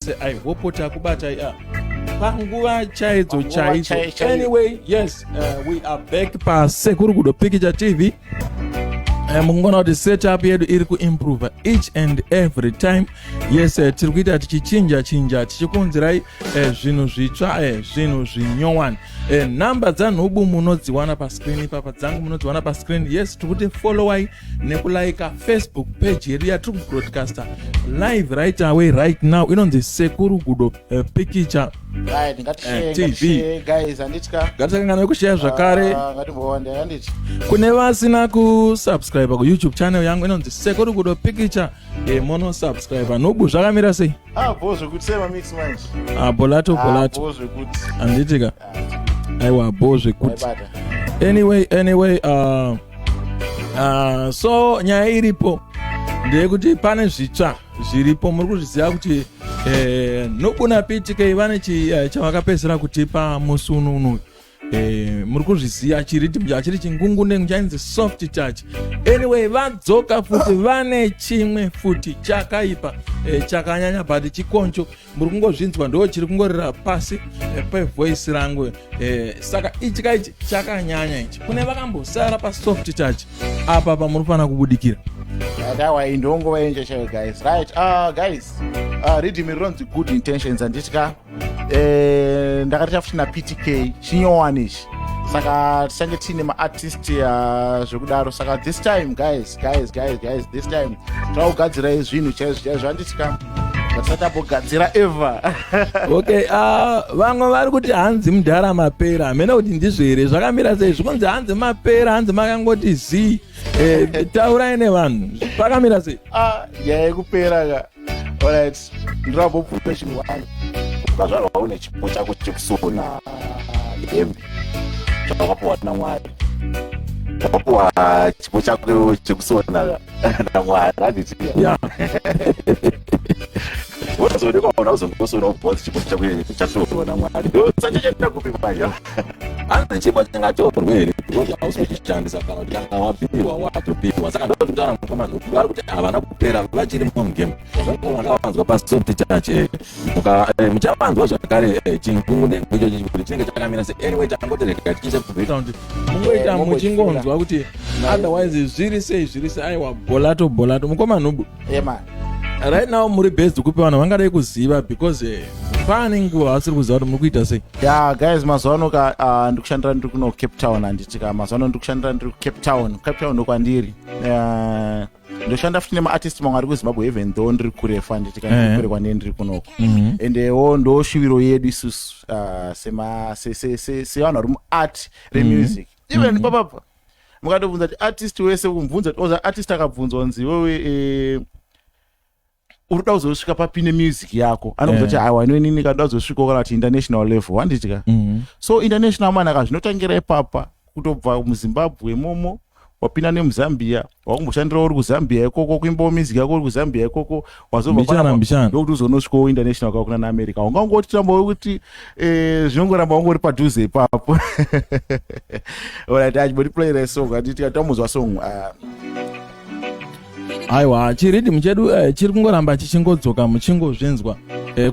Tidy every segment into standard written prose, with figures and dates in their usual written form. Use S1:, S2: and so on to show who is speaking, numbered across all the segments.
S1: I hope takubatai panguva chaidzo
S2: Panguva
S1: chaidzo.
S2: Chaidzo.
S1: Anyway, yes, we are back paSekuru Gudo Picture TV. Mukungoona kuti setup yedu iri kuimprove each and every time. Yes, tiri kuita tichichinja chinja, tichikunzirai zvinhu zvitsva, zvinhu zvinyowani. Nhamba dzanhubu munodziwana pascreen ipapa, dzangu munodziwana pascreen. Yes, tiri kuti followai nekulaika Facebook page yedu yatiri kubroadcaster live right away right now, inonzi Sekuru Gudo Picture
S2: Right, ngatishare,
S1: TV.
S2: ngatishare, guys, handitya.
S1: Ngatisakanganwe kushare zvakare.
S2: Ah, ngatimbowanda, handiti.
S1: Kune vasina kusubscribe kuYouTube channel yangu inonzi Sekuru Gudo Picture, monosubscribe. Nhubu, zvakamira sei?
S2: Ah, bho zvekuti sema mix manje.
S1: Ah, bolato.
S2: Ah,
S1: Bolato.
S2: bho zvekuti.
S1: Handitika? Aiwa, bho zvekuti.
S2: Waibata.
S1: Anyway, so nyaya iripo ndeyekuti pane zvitsva zviripo. Muri kuzviziva kuti Nhubu naPTK vane chavakapedzisira kutipa musi uno. Muri kuzviziva chiriddim chachiri chingungundengu chainzi Soft Touch. Anyway, vadzoka futi, vane chimwe futi chakaipa, chakanyanya, but chikoncho muri kungozvinzwa, ndo chiri kungorira pasi pevoice rangu. Saka ichi kaichi chakanyanya ichi. Kune vakambosara paSoft Touch apa, pamuri kufanira kubudikira.
S2: Right, aiwa, iyi ndo nguva yenje chaiyo, guys. Right, guys, riddim rinonzi Good Intentions, handitya. Ndakati futi naPTK chinyowani ichi, saka tichange tiine maartist zvekudaro. Saka this time, guys, guys, guys, guys, this time tava zvinhu chaizvo chaizvo, handitya, zvatisati tambogadzira ever.
S1: Okay, vamwe vari kuti hanzi mudhara mapera. Hamene kuti ndizvo here, zvakamira sei? Zvikunzi hanzi mapera, hanzi makangoti zii. Taurai nevanhu, pakamira sei?
S2: Ah, nyaya yekupera ka. Alright, ndirambobvunza chinhu one. Ukazvarwa une chipo chako chekusona hembe chawakapuwa naMwari, wakapuwa chipo chako chekusona naMwari, handiti? Wozoonekwa una uzongosona ubvonzi chipo chako chatorwa naMwari, sachachaenda kupi manje?
S1: Hanzi chipo chingatorwe here? Because hausi kuchishandisa, kana kuti kana wapiwa, watopiwa. Saka ndokutaura mukomana kuti vari kuti havana kupera, vachiri mugame. Zvanga makavanzwa paSoft Touch, muchavanzwa zvakare chingungu ichochi kuti chinenge chakamira sei. Anyway, tangoti rega tichiise background, mungoita muchingonzwa kuti otherwise zviri sei, zviri sei. Aiwa, bolato bolato, mukoma Nhubu.
S2: Yeah, man.
S1: Right now muri based kupi? Vanhu vangadai kuziva because pane nguva vasiri kuziva kuti muri kuita sei.
S2: Ya, guys, mazuva ano ka, ndikushandira ndiri kuno Cape Town, handiti ka? Mazuva ano ndikushandira ndiri kuCape Town. Cape Town ndokwandiri. Ndoshanda futi nemaartist mamwe ari kuZimbabwe, even though ndiri kurefu, handiti ka? Ndiri kure kwandiri, ndiri kunoko. Endewo ndo shuviro yedu isusu, sema sevanhu vari muart remusic. Even papapa mukatobvunza kuti artist wese, kumubvunza kuti oza artist akabvunzwa kunzi iwewe, uri kuda kuzosvika papi nemusic yako, anobvunza kuti aiwa, inonini kandoda kuzosvikawo kana kuti international level, handiti ka? So international man aka zvinotangira ipapa, kutobva muZimbabwe imomo, wapinda nemuZambia, wakumboshandira uri kuZambia ikoko, kuimbawo music yako uri kuZambia ikoko, wazobva
S1: Mbichana, mbichana.
S2: ndokuti uzonosvikawo international kakuna naAmerica. Ungangoti tamba kuti zvinongoramba ungori padhuze ipapo. Alright, achimbotiplayira song, handiti? Tamuzwa song.
S1: Aiwa, chiriddim chedu chiri kungoramba chichingodzoka, muchingozvinzwa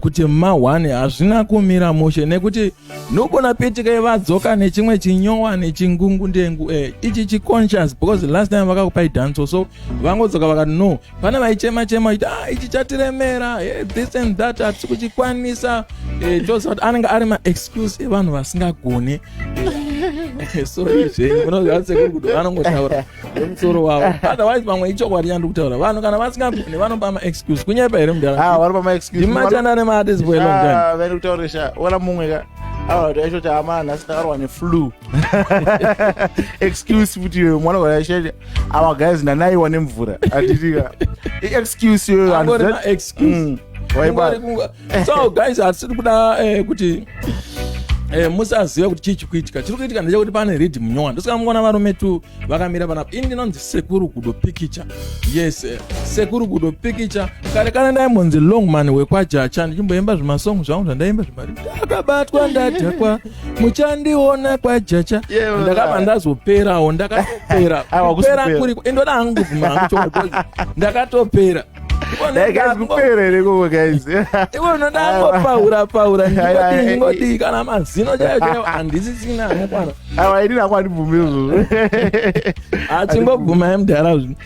S1: kuti ma1 hazvina kumira mushe, nekuti nobona PTK vadzoka nechimwe chinyowa nechingungundengu, ichi chiconscious, because last time vakakupai dhanso. So vangodzoka vakati no, pane vaichema chema vachiti, ah, ichi chatiremera, this and that, hatisi kuchikwanisa. Toziva kuti anenge ari maexcuse evanhu vasingagone. Sorry zvenyu, munoziva sekuri kuti vanongotaura nemusoro wavo, otherwise pamwe ichokwadi chandiri kutaura. Vanhu kana vasingagone vanopa maexcuse. Kunyepa here, mudhara?
S2: Ah, vari pamaexcuse.
S1: Ndimachanda nemaartist for a long time.
S2: Ah, vari kutaurisha ona mumwe ka, awa aitoti ama nhasi ndakarwa neflu. Excuse futi iyoyo. Mwana waashati, awa guys, ndanaiwa nemvura, handitika? Iexcuse iyoyo.
S1: Angori ma-excuse.
S2: Waibata.
S1: So guys, hatisiri kuda kuti musaziva kuti chii chikuitika. Chiri kuitika ndechekuti pane riddim nyowani, ndosaka mukuona varume tu vakamira panapa. Ini ndinonzi Sekuru Gudo Pikicha. Yes, Sekuru Gudo Pikicha. Kare kare ndaimbonzi Longman wekwaJacha, ndichimboimba zvimasongo zvangu zvandaimba zvimari, ndakabatwa ndadhakwa, muchandiona kwaJacha. Ndakabva ndazoperawo, ndakatopera.
S2: Aiwa,
S1: kupera
S2: kusipera.
S1: Kuriko indoda hangu kubvuma hangu chokwadi, ndakatopera.
S2: Dai guys, kupera here ikoko, guys?
S1: Iwe unoda paura paura, ndingodii kana mazino chaiyo chaiyo handisisina anokwana.
S2: Aiwa, ini nako handibvumi izvozvo.
S1: Achingobvuma mudhara zvi.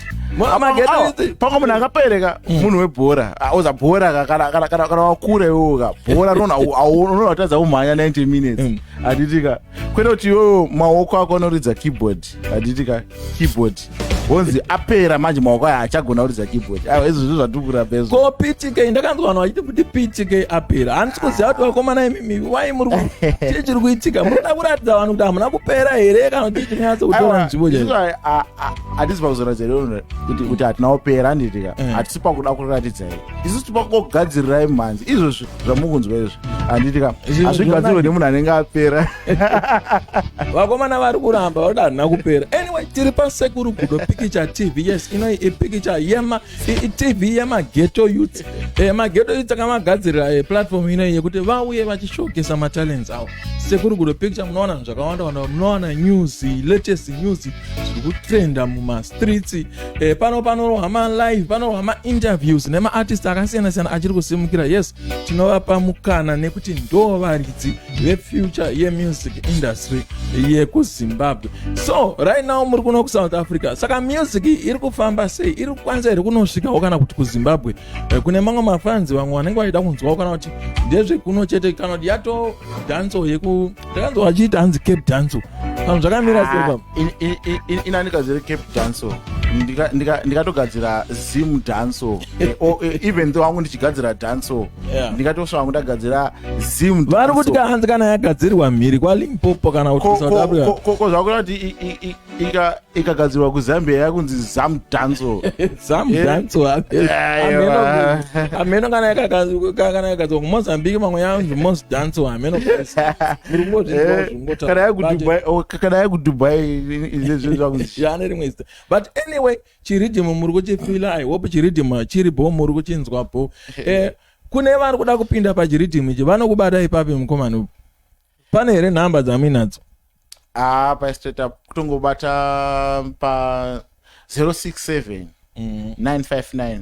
S2: Pamwe munhu akapereka, munhu webhora oza bhora, kana wakura iwowo ka, bhora unoratadza kumhanya 90 minutes, handitika? Kwete kuti iwewo maoko ako anoridza keyboard, handitika? Keyboard wonzi apera manje, maoko aya achagona kuridza keyboard. Aiwa, izvo zvo zvatiri kurapa izvo.
S1: Ko PTK, ndakanzwa vanhu vachiti kuti PTK apera. Handisi kuziva kuti vakomana imimi wai muri chii chiri kuitika. Muri kuda kuratidza vanhu kuti hamuna kupera here, kana kuti chii chiri kunyatsokutora nzvimbo
S2: chaizvo? Hatisi pakuzoratidza here kuti hatina kupera, handitika? Hatisi pakuda kuratidza here. Isusu tipakugadzirirai mhanzi. Izvozvi zvamukunzwa izvi, handitika? Hazvigadzirwe nemunhu anenge apera.
S1: Vakomana vari kuramba vari handina kupera. Anyway, tiri paSekuru Gudo Pikicha TV. Yes, inoi ipikicha yema iTV yemaghetto youth. Maghetto youth akamagadzirira platform inoi yekuti vauye vachishowcasa matalents avo. Sekuru Gudo Picture, munowana zvinhu zvakawanda wanda. Munowana news, latest news zviri kutrenda mumastreets. Pano panorohwa malive, panorohwa mainterviews nemaartist akasiyana siyana achiri kusimukira. Yes, tinovapa mukana nekuti ndo varidzi vefuture yemusic industry yekuZimbabwe. So right now muri kuno kuSouth Africa, saka music iri kufamba sei? Iri kukwanisa here kunosvikawo kana kuti kuZimbabwe, kune mamwe mafans vamwe vanenge vachida kunzwawo, kana kuti ndezvekuno chete, kana kuti yato dancehall yeku ndakanzwa vachiita hanzi Cape dancehall? Vanhu zvakamira sei
S2: pa? Inandikazire Cape dancehall, ndikatogadzira Zim dancehall. Even though wangu ndichigadzira dancehall, ndingatosva wangu ndagadzira Zim.
S1: Vari kuti kahanzi kana yagadzirwa mhiri kwaLimpopo kana kuti South Africa.
S2: Ko zvakuda kuti ikagadzirwa kuZambia yakunzi Zam dancehall?
S1: Zam dancehall, hameno. Kana yakagadzirwa kuMozambique, mamwe yanzi Mos dancehall, hameno. Muri kungozvinzwa.
S2: Kana yakuDubai.
S1: Yane rimwe zita. But anyway, chiriddim muri kuchifeela. I hope chiriddim chiri bo, muri kuchinzwa bo. Kune vari kuda kupinda pachiriddim ichi, vanokubata ipapi, mukomana uyu? Pane here nhamba dzamuinadzo?
S2: Ah, pastraight up kutongobata pa 067 959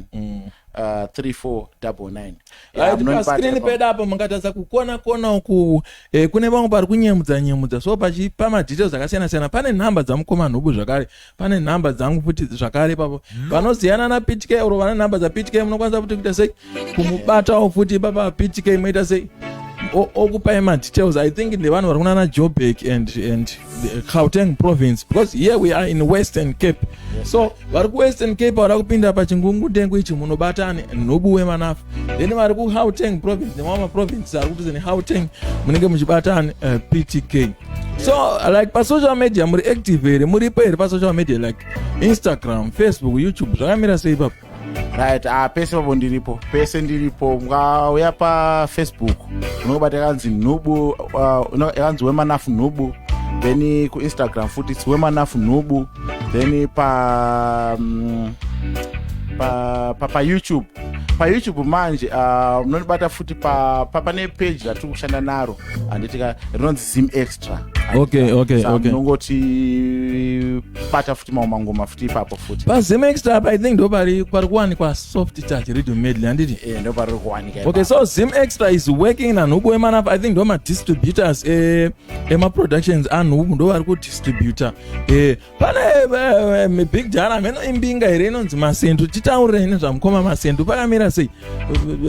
S2: 3499.
S1: Right, pascreen pedu apo mungatadza kukona kona uku. Kune vamwe vari kunyemudza nyemudza, so pachipa madetails akasiyana siyana. Pane nhamba dzamukoma Nhubu zvakare, pane nhamba dzangu futi zvakare ipapo. Vanoziyana naPTK or vane nhamba dzaPTK, munokwanisa futi kuita sei? Kumubatawo futi ipapa PTK, moita sei? Okupai madetails. I think ndevanhu vari kunana Joburg and the Gauteng province, because here we are in Western Cape. So vari kuWestern Cape vada kupinda pachingungutengu ichi, munobata Nhubu Wemanafu. Then vari kuGauteng province nemamwe maprovinces ari kudhuze neGauteng, munenge muchibata PTK. So like pasocial media muri active here? Muripo here pasocial media, like Instagram, Facebook, YouTube? Zvakamira sei ipapo?
S2: Right, ah, pese papo ndiripo, pese ndiripo. Mukauya paFacebook unobata yakanzi Nhubu, yakanzi Wemanafu Nhubu. Then kuInstagram futi its Wemanafu Nhubu. Then pa pa, pa YouTube, paYouTube manje munondibata futi pane page ratiri kushanda naro, handitika? Rinonzi Zim Extra. Munongoti bata futi mamwe mangoma futi ipapo futi.
S1: PaZim Extra apa, I think ndo pari kuwanikwa Soft Touch Radio Medley, handiti?
S2: Eh, ndo pariri kuwanika.
S1: Okay, so Zim Extra is working naNhubu Wemanafu. I think ndo madistributors emaproductions aNhubu, ndo vari kudistributa. Pane big dara mheno imbinga here inonzi Masendu. Titaurirei nezvamukoma Masendu. Pakamira sei?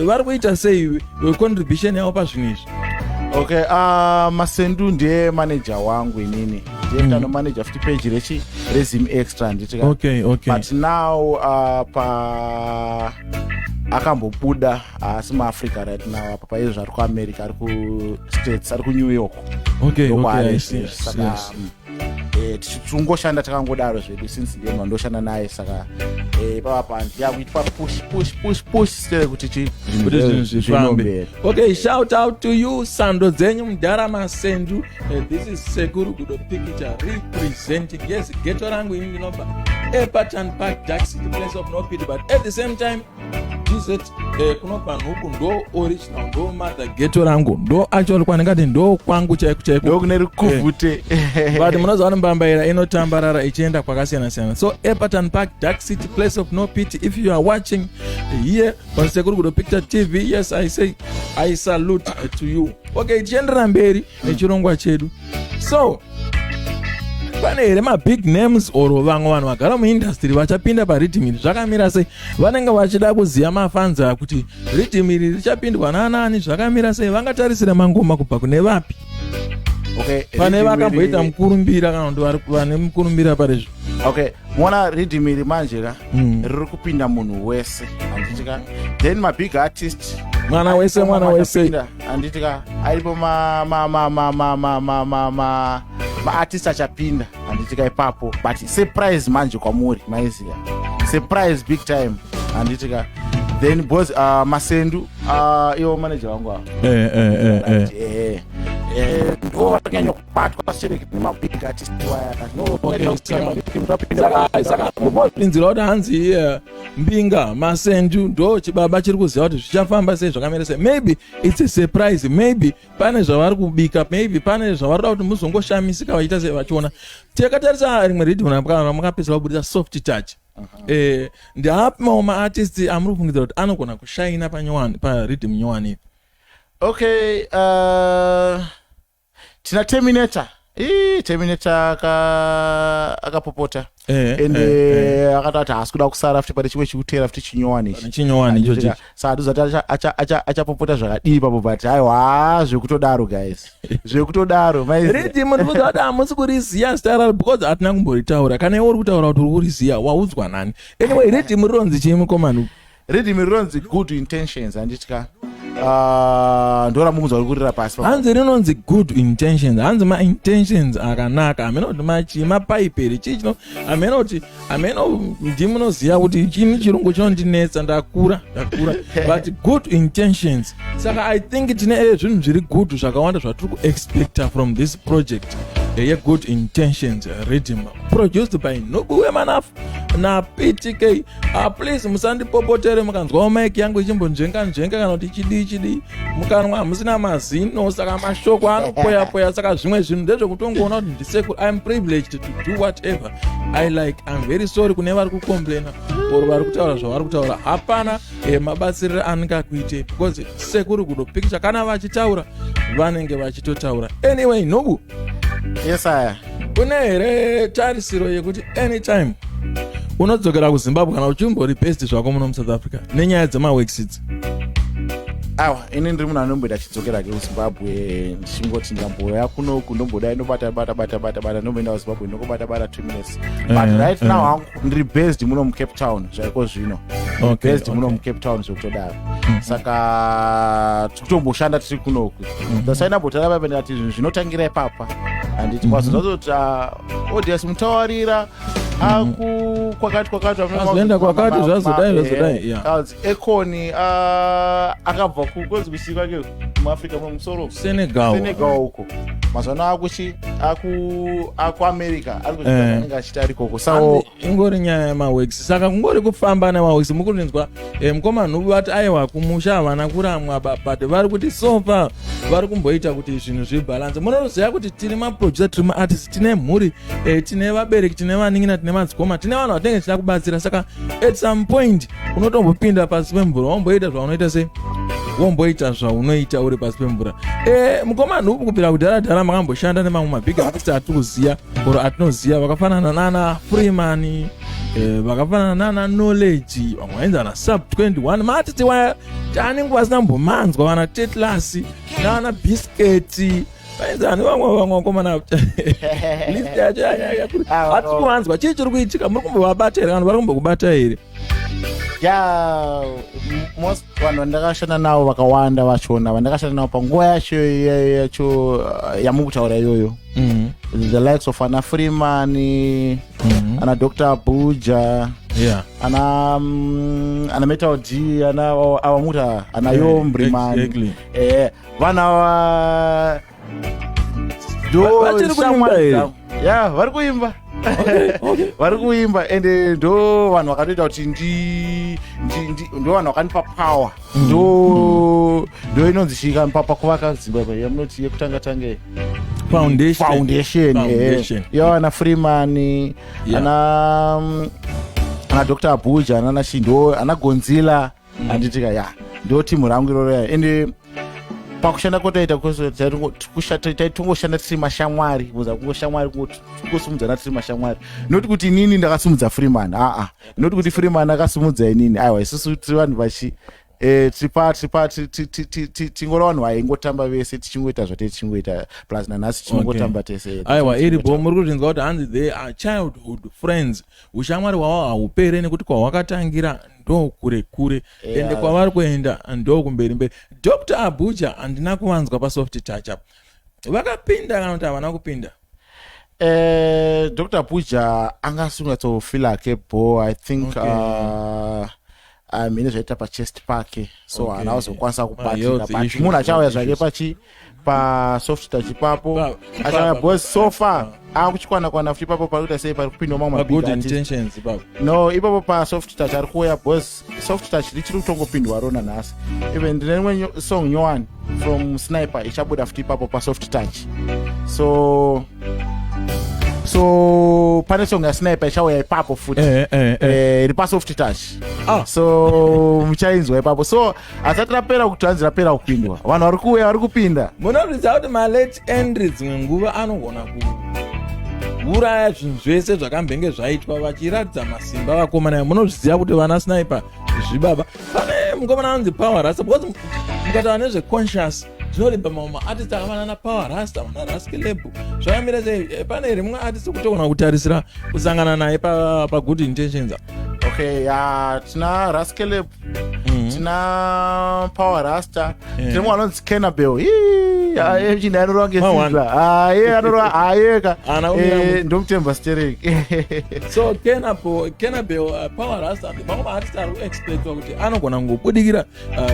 S1: Vari kuita sei contribution yavo pazvinhu izvi?
S2: Okay, Masendu ndiye manager wangu inini, ndiye ndanomanager futi page rechi reZim Extra, handitika?
S1: Okay.
S2: But now pa akambobuda, haasi muAfrica right now apa. Paizvo ari kuAmerica, ari kuStates, ari kuNew York.
S1: Okay, I see.
S2: Saka tichingoshanda takangodaro zvedu, since ndiye munhu wandoshanda naye. Saka ipapapa ndiyakuitwa push, push, push, push stere kuti chi
S1: kuti zvinhu zvifambe. Okay, shout out to you, sando dzenyu mudhara Masendu. This is Sekuru Gudo Picture representing. Yes, ghetto rangu ini ndinobva Eperton Park, Dark City, place of no pity, but at the same time dz kunobva Nhuku, ndo original, ndo mother ghetto rangu, ndo actually kwandingati ndo kwangu chaiko chaiko.
S2: Ndokune rikuvhute.
S1: But munoziva kuti mbambaira inotambarara ichienda kwakasiyana siyana. So Eperton Park, Dark City, place of no pity, if you are watching, here on Sekuru Gudo Picture TV. Yes, I say I salute to you. Okay, tichienderera mberi nechirongwa chedu. So pane here mabig names or vamwe vanhu vagara muindustry vachapinda pariddim iri? Zvakamira sei? Vanenge vachida kuziva mafans aya kuti riddim iri richapindwa nanani, zvakamira sei, vangatarisira mangoma kubva kune vapi?
S2: Okay.
S1: Pane
S2: riddim
S1: vakamboita mukurumbira kana kuti vane mukurumbira parizvo?
S2: Okay, muona riddim iri manje ka, riri kupinda munhu wese, handiti ka? Then mabig artist
S1: Mwana wese, mwana wese.
S2: Achapinda, handiti ka? Aripo maartist achapinda, handiti ka, ipapo. But surprise manje kwamuri, maiziya, surprise big time, handiti ka? Then because Masendu, iwo manager wangu ava. Ndo vakanyanya kubatwa sereki nemabig artist waya.
S1: Saka mupinzira kuti hanzi Mbinga Masendu ndo chibaba chiri kuziva kuti zvichafamba sei, zvakamira sei. Maybe it's a surprise, maybe pane zvavari kubika, maybe pane zvavari kuda kuti muzongoshamisika vachiita sei, vachiona. Takatarisa rimwe riddim ramakapedzera kubudisa, Soft Touch. Ndeapi mamwe maartist amuri kufungidzira kuti anogona kushaina panyowani, pariddim nyowani iyi?
S2: Okay, tina Terminator. Ii, Terminator akapopota ende akatati haasi kuda kusara futi pane chimwe chikutera futi chinyowani ichi.
S1: Chinyowani ichochi.
S2: Saka hatizati achapopota zvakadii ipapo, but aiwa, zvekutodaro guys, zvekutodaro, maiziya.
S1: Riddim ndikuziva kuti hamusi kuriziya zita raro because hatina kumboritaura. Kana iwe uri kutaura kuti uri kuriziya, waudzwa nani? Anyway, riddim rinonzi chii, mukomani?
S2: Riddim rinonzi Good Intentions, handitya? Ndo ramukunzwa ri kurira pasi.
S1: Hanzi rinonzi Good Intentions, hanzi maintentions akanaka. Hameno kuti machii, mapaiperi, chii chino, hameno kuti, hameno, ndimunoziva kuti chini. Chirungu chinondinetsa, ndakura, ndakura. But Good Intentions, saka I think tine zvinhu zviri good zvakawanda zvatiri kuexpecta from this project yeGood Intentions riddim, produced by Nhubu Wemanafu naPTK. Please musandipopotere mukanzwawo mic yangu ichimbonzvenga nzvenga kana kuti chidii chidii. Mukanwa hamusina mazino, saka mashoko anopoya poya. Saka zvimwe zvinhu ndezvekutongoona kuti ndisekuru. I am privileged to do whatever I like. I'm very sorry kune vari kucomplaina or vari kutaura zvavari kutaura. Hapana mabatsiriro angakuite because Sekuru Gudo Picture kana vachitaura vanenge vachitotaura. Anyway, Nhubu.
S2: Yes, aya.
S1: Kune here tarisiro yekuti anytime unodzokera kuZimbabwe kana uchimbori based zvako muno muSouth Africa nenyaya dzemaworks idzi?
S2: Awa, ini ndiri munhu anomboita achidzokera ke kuZimbabwe, ndichingoti ndamboya kunoku, ndombodai, ndobata bata bata bata bata, ndomboenda kuZimbabwe, ndongobata bata 2 minutes. But right now hangu ndiri based muno muCape Town zvaiko zvino. Based muno muCape Town zvekutodaro. Saka tikutomboshanda tiri kunoku. Tasainambotara papa, ndikati zvinhu zvinotangira ipapa, handiti? Kwazozvazoti Odias Mutawarira aku kwakati kwakati.
S1: Azoenda kwakati, zvazodai, zvazodai, yeah.
S2: Kanzi Econi akabva kwenzi kuchii kwake muAfrica mumusoro?
S1: Senegal.
S2: Senegal uko. Mazuva ano akuchi aku akuAmerica ari anenge achiita ari ikoko, so
S1: Hanzi ingori nyaya yemaworks, saka kungori kufamba nemaworks. Mukurinzwa mukoma Nhubu vati aiwa, kumusha havana kuramwa, but vari kuti so far vari kumboita kuti zvinhu zvibalance. Munoziva kuti tiri maproducer, tiri maartist, tine mhuri, tine vabereki, tine vanin'ina, tine madzikoma, tine vanhu vatinenge tichida kubatsira. Saka at some point unotombopinda pasi pemvura, womboita zvaunoita sei, womboita zvaunoita uri pasi pemvura. Mukoma Nhubu, kubvira kudhara dhara makamboshanda nemamwe mabig artist atiri kuziva or atinoziva, vakafanana nana Freeman, vakafanana nana Knowledge, vamwe vainzi ana Sub 21, maartist waya taanenge vasina mbomanzwa, vana Tetlas nana Biscuit, vainzi ani vamwe, vamwe vakomana, list yacho yanyanya kuri. Hatisi kuvanzwa. Chii chiri kuitika? Muri kumbovabata here kana vari kumbokubata here?
S2: Ya, most vanhu vandakashanda navo, vakawanda vachona vandakashanda navo panguva yacho yacho yamukutaura iyoyo, the likes of ana Freeman, ana Dr Abuja, ana Metal D, ana awamuta ana Yombriman. Vanhu ava ndo
S1: Vachiri kuimba
S2: shamwari
S1: here?
S2: dzangu. Ya, vari kuimba. Vari kuimba, ende ndo vanhu vakatoita kuti ndo vanhu vakandipa power. Ndo inonzi chika pakuvaka Zimbabwe yamunoti yekutanga tange?
S1: Foundation.
S2: Foundation.
S1: Foundation.
S2: Yo, ana Freeman, ana Dr Abuja, ana Shindo, ana Gonzila. Handitika ya ndo timu rangu iroro ya. Ende pakushanda kwataita taitongoshanda tiri mashamwari, kuza kungoshamwari, kungosimudzana tiri mashamwari, noti kuti inini ndakasimudza Freeman, aa, noti kuti Freeman akasimudza inini. Aiwa, isusu tiri vanhu vachi tiripa tiripa tingori vanhu vaingotamba vese, tichingoita zvatei tichingoita, plus nanhasi tinongotamba tese.
S1: Aiwa, iripo. Muri kuzvinzwa kuti hanzi they are childhood friends. Ushamwari hwavo haupere nekuti kwahwakatangira ndo kure kure, ende kwavari kuenda ndo kumberi mberi. Dr Abuja handina kuvanzwa paSoft Touch apo. Vakapinda kana kuti havana kupinda?
S2: Dr Abuja angasingatsofila ke bo, I think. Mine zvaita pachest pake, so haana kuzokwanisa kubatika, but munhu achauya zvake pachi paSoft Touch ipapo. Achauya because so far akuchikwana kwana futi ipapo. Pari kuita sei? Pari kupindwa mamwe
S1: good intentions ipapo.
S2: No, ipapo paSoft Touch ari kuuya because Soft Touch richiri kutongopindwa rona nhasi. Even ndine rimwe song nyowani from Sniper ichabuda futi ipapo paSoft Touch. So pane song yaSniper ichauya ipapo futi. Iri paSoft Touch. So muchainzwa ipapo. So asati rapera kuti hanzi rapera kupindwa, vanhu vari kuuya, vari kupinda.
S1: Munozviziva kuti malate entry dzimwe nguva anogona kuuraya zvinhu zvese zvakambenge zvaitwa vachiratidza masimba vakomana. Munozviziva kuti vana Sniper zvibaba. Pane mukomana anonzi Power Rasta, because mukataura nezveconscious zvinoribva mamwe maartist akafanana naPower Rasta, vana Raskeleb, zvakamira sei? Pane rimwe artist kutogona kutarisira kusangana naye paGood Intentions?
S2: Okay, ya, tina Raskeleb, tina Power Rasta, tine mumwe anonzi Kenabel chinhu anorova ngesizla, aye anorova ayeka. Ndomutemba sterek.
S1: So Kenabel, Power Rasta, mamwe maartist ari kuexpectwa kuti anogona kungobudikira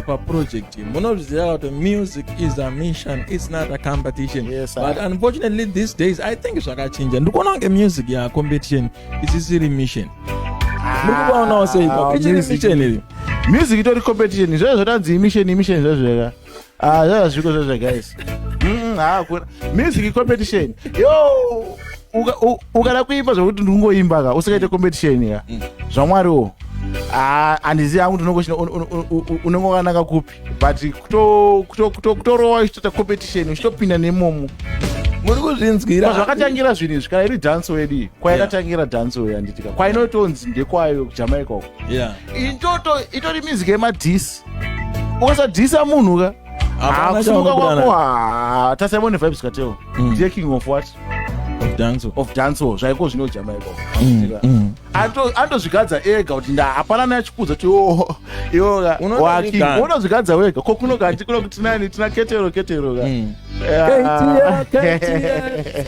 S1: paproject. Munozviziva kuti music is a mission, it's not a competition.
S2: Yes,
S1: but unfortunately these days I think zvakachinja. Ndikuona kunge music yacompetition, isisiri mission. Muri kuvaonawo sei ipapo? Ichiri mission iri?
S2: Music itori competition. Zvezvo zvatanzi imission, imission zvezveka, ah, zvezvo zviko zvezvo, guys. Hakuna music competition yo. Ukada kuimba zvokuti ndikungoimba ka, usikaite competition ka, zvamwariwo handizivi hangu kuti unenge wakanaka kupi, but kutorowa uchitoita competition, uchitopinda nemomo.
S1: Muri kuzvinzwira?
S2: Zvakatangira zvinhu izvi, kana iri dancehall yedu iyi, kwayakatangira dancehall yanditika, kwainotonzi ndekwayo kuJamaica uko. Itoto itori music yemadiss. Ukasadhisa munhu ka,
S1: Hapana
S2: kusimuka
S1: chaunobuda
S2: kwako. Tasimon Vybz Kartel ndiye king of what?
S1: Of dancehall.
S2: Of dancehall zvaiko zvino Jamaica. Andozvigadza ega kuti nda hapana neachikudza kuti iwo iwo
S1: Unotozvigadza.
S2: Unozvigadza wega. Ko kunogati kuno kuti tinani? Tina Ketero, Ketero ka.
S1: KTL, KTL.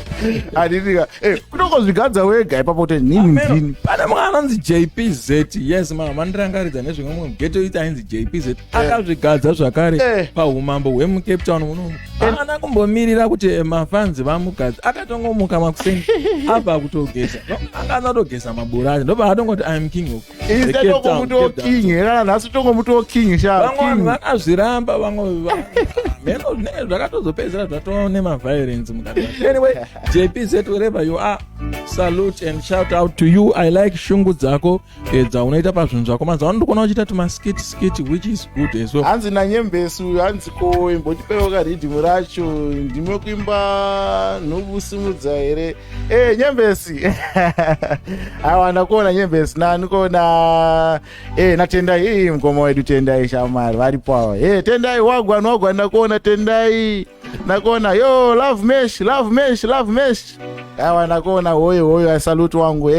S2: Handitika kunongozvigadza wega ipapo kuti nini
S1: Ameno,
S2: ndini.
S1: Pane mumwe anonzi JPZ. Yes, mama mandirangaridza nezvimwe. Mumwe ghetto ita ainzi JPZ akazvigadza zvakare paumambo hwemuCape Town munomu. Haana kumbomirira kuti mafanzi vamugadzi. Akatongomuka makuseni, abva kutogeza, anga anatogeza mabura acho, ndobva atongoti, "I'm king of the Cape Town,
S2: Tongomuto
S1: Cape Town."
S2: king kana nhasi tongomuto king sha.
S1: Vamwe vanhu
S2: King.
S1: vakazviramba, vamwe mheno zvinenge zvakatozopedzisira zvatova nemaviolence mukati. Anyway, JPZ, wherever you are, salute and shout out to you. I like shungu dzako dzaunoita pazvinhu zvako. Mazuva ano ndikuona uchiita tumaskit skit, which is good as well.
S2: Hanzi nanyembesu, hanzi ko imbotipewo karidhimu racho, ndimwe kuimba nhubusimudza here? Nyembesi, aiwa, ndakuona Nyembesi, nandikuona. Natendai, ii mukoma wedu Tendai shamari varipo ava. Tendai, wagwan wagwan, ndakuona Tendai, ndakuona. Yo, Love Mesh, Love Mesh, Love Mesh, aiwa, ndakuona. Hoyo hoyo, salute wangu.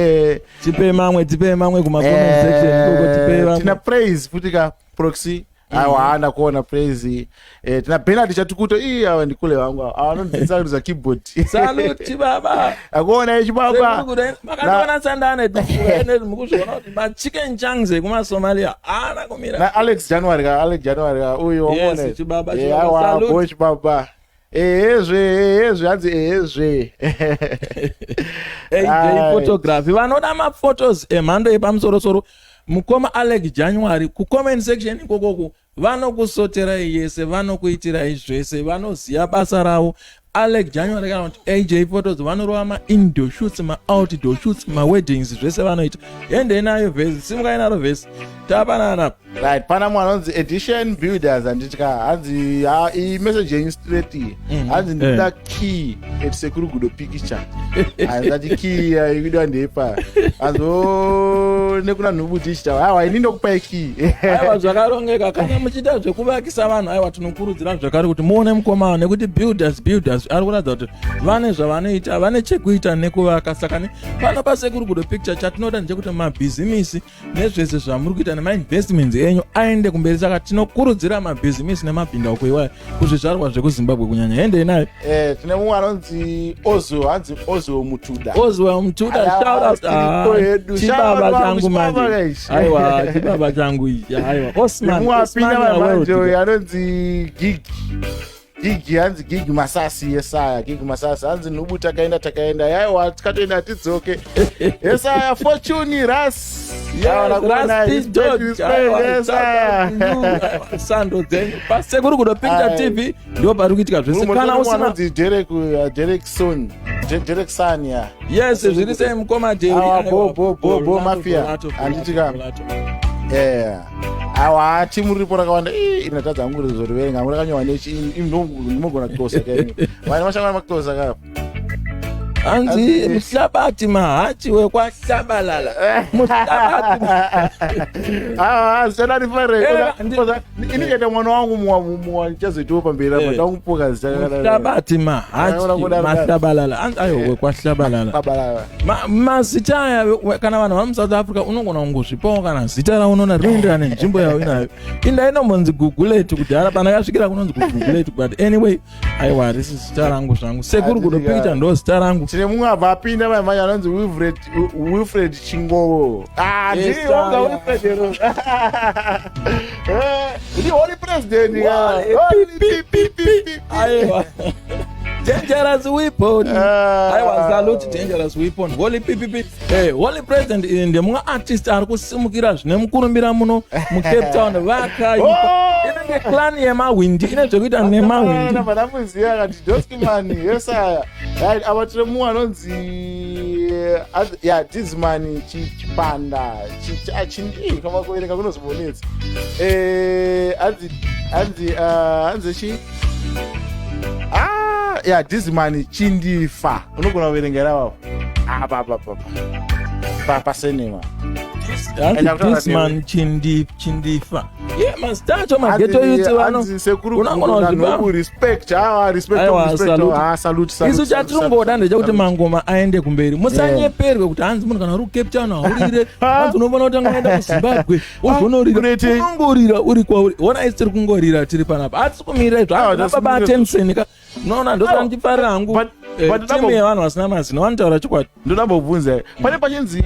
S1: Tipei mamwe, tipei mamwe kuma-comment section ikoko, tipei vamwe.
S2: Tina Praise futi ka, Proxy, aiwa, ndakuona Praise. Tina Bernard Chatukuto, ii awa ndikule vangu ava, ava vanondidzidzisa kuridza keyboard.
S1: Salute baba.
S2: Akuona ichi baba.
S1: Makandiona sandane mukuzviona kuti machicken chunks ekumaSomalia haana kumira.
S2: Na Alex January ka, Alex January ka, uyu.
S1: Yes,
S2: wamuona?
S1: Chibaba,
S2: Chibaba,
S1: chibaba,
S2: aiwa,
S1: salute.
S2: bo chibaba, ehezve, ehezve, hanzi ehezve.
S1: AJ
S2: Right.
S1: Photography, vanoda maphotos emhando yepamusorosoro, mukoma Alec January, kucomment section ikokoku vanokusoterai yese, vanokuitirai zvese, vanoziva basa ravo. Alec January kana kuti AJ Photos vanorova maindoor shoots, maoutdoor shoots, maweddings, zvese vanoita. Hendei nayo vhesi, simukai naro vhesi. Tapanana.
S2: Right, pana mwana anonzi Edition Builders, handiti ka? Hanzi iyi message yenyu straight iyi. Hanzi ndikuda key at Sekuru Gudo Picture. Hanzi key ikudiwa ndepa. Hanzi, "Oh, nekuna Nhubu Digital." Aiwa, ini ndokupai key.
S1: Aiwa, zvakarongeka. Kana muchiita zvekuvakisa vanhu, aiwa, tinokurudzira zvakare kuti muone mukomana, nekuti Builders ari kuratidza kuti vane zvavanoita, vane chekuita nekuvaka. Saka pano paSekuru Gudo Picture, chatinoda ndechekuti mabhizimisi nezvese zvamuri kuita nemainvestments enyu aende kumberi. Saka tinokurudzira mabhizimisi nemabhindauko iwayo kuzvizvarwa zvekuZimbabwe kunyanya. Hendei nayo.
S2: Tine mumwe anonzi Ozo, hanzi Ozo Mutuda.
S1: Oswell Mutuda, shout out.
S2: Tiripo hedu.
S1: Chibaba
S2: Shout out
S1: changu
S2: chibaba
S1: manje.
S2: ichi.
S1: Aiwa, chibaba changu ichi. Aiwa, Osman.
S2: Nemumwe apinda
S1: Osman.
S2: manje
S1: World.
S2: uyu anonzi Gig Gigi, hanzi Gigi Masasi. Yesaya, Gigi Masasi, hanzi, "Nhubu, takaenda, takaenda." Yaiwa, tikatoenda, tidzoke. Yesaya, Fortune Ras.
S1: Rusty George, aiwa, shout out to you. Aiwa, sando dzenyu. PaSekuru Gudo Picture TV ndo pari kuitika zvese. Kana usina
S2: Anonzi Derek, Derekson, Derek San, ya.
S1: Yes, zviri sei, mukoma Jerry?
S2: Awa, bo, bo, bo, bo, mafia. Handiti ka? Yeah. Awa, timu riripo rakawanda. Ii, inatadza hangu kuzoriverenga hangu, rakanyorwa nechi, ndinogona kutosa kaini vane mashangana makutosa ka.
S1: Hanzi Muhlabati Mahachi wekwaHlabalala, Muhlabati.
S2: Zita rifare. Inikaita mwana wangu muwa chazoitawo pamberi apa. Ndamupuka zita.
S1: Muhlabati Mahachi.
S2: Kudaro.
S1: Mahlabalala. Hanzi ayo wekwaHlabalala.
S2: Babalala.
S1: Mazita aya, kana vanhu vamuSouth Africa, unogona kungozvipawo kana zita raunoona rinoenderana nenzvimbo yavo inayo. Inda inombonzi Guguletu kudhara, pandakasvikira kunonzi kuGuguletu. But anyway, aiwa, harisi zita rangu zvangu. Sekuru Gudo Picture ndo zita rangu.
S2: Tine mumwe abva apinda maimanje anonzi Wilfred Chingowo. Ah,
S1: Yes,
S2: ndiye wonga.
S1: yeah.
S2: Wilfred hero. Ndi holy president ya.
S1: Wale,
S2: Holy
S1: pi, pi, pi, pi. Aiwa, dangerous weapon.
S2: Ah.
S1: Aiwa, salute Dangerous Weapon, Holy PPP. Holy President iyi ndemumwe artist ari kusimukira zvine mukurumbira muno muCape Town. Vakaipa.
S2: Oh!
S1: Inenge clan yemahwindi, ine zvekuita nemahwindi.
S2: Vandamuziva kati Doskimani. Yesaya, right. Apa tine mumwe anonzi ya Dizman Chipanda. Kama kuverenga kunozobonetsa. Hanzi chi, ah, ya Dizman Chindifa. Unogona kuverenga here apapo? Apa apa apa pa pasenema.
S1: Hanzi Disman Chindifa. Ye, mazita acho, maghetto youth vano unangona kuzvipa.
S2: Respect, ah, respect.
S1: Aiwa,
S2: Respect.
S1: salute.
S2: Ah, salute, salute.
S1: Isu chatiringoda ndechekuti mangoma aende kumberi. Musanyeperwe kuti hanzi munhu kana uri kuCape Town haurire, hanzi unofanira kutanga waenda kuZimbabwe wozonorira.
S2: Kunoite-
S1: Unongorira uri kwauri. Ona, isi tiri kungorira tiri panapa, hatisi kumirira izvo.
S2: Ah,
S1: Hanzi baba Atensen ka, unoona, ndosaka ndichifarira hangu
S2: But
S1: timu yevanhu vasina mazino, vanotaura chokwadi.
S2: Ndodambobvunza, pane pachinzi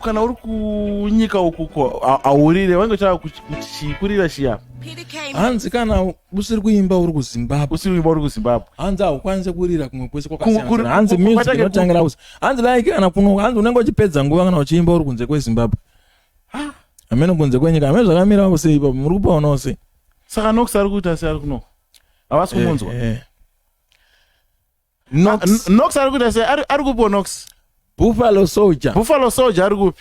S2: kana uri kunyika ukuko haurire, vange uchaa kuti kurira chiya.
S1: Hanzi kana usiri kuimba uri kuZimbabwe,
S2: Usiri kuimba uri kuZimbabwe,
S1: hanzi haukwanisi kurira kumwe kwese kwakasiyana. Hanzi music inotangira kuzi, hanzi like kana kuno, hanzi unenge uchipedza nguva kana uchiimba uri kunze kweZimbabwe, hamene kunze kwenyika, hamene zvakamirawo sei ipapo. Muri kupaonawo sei?
S2: Saka Nox ari kuita sei? Ari kunoko, havasi kumunzwa.
S1: Nox.
S2: Nox ari kuita sei? Ari kupiwo Nox?
S1: Buffalo Soldier.
S2: Buffalo Soldier ari kupi?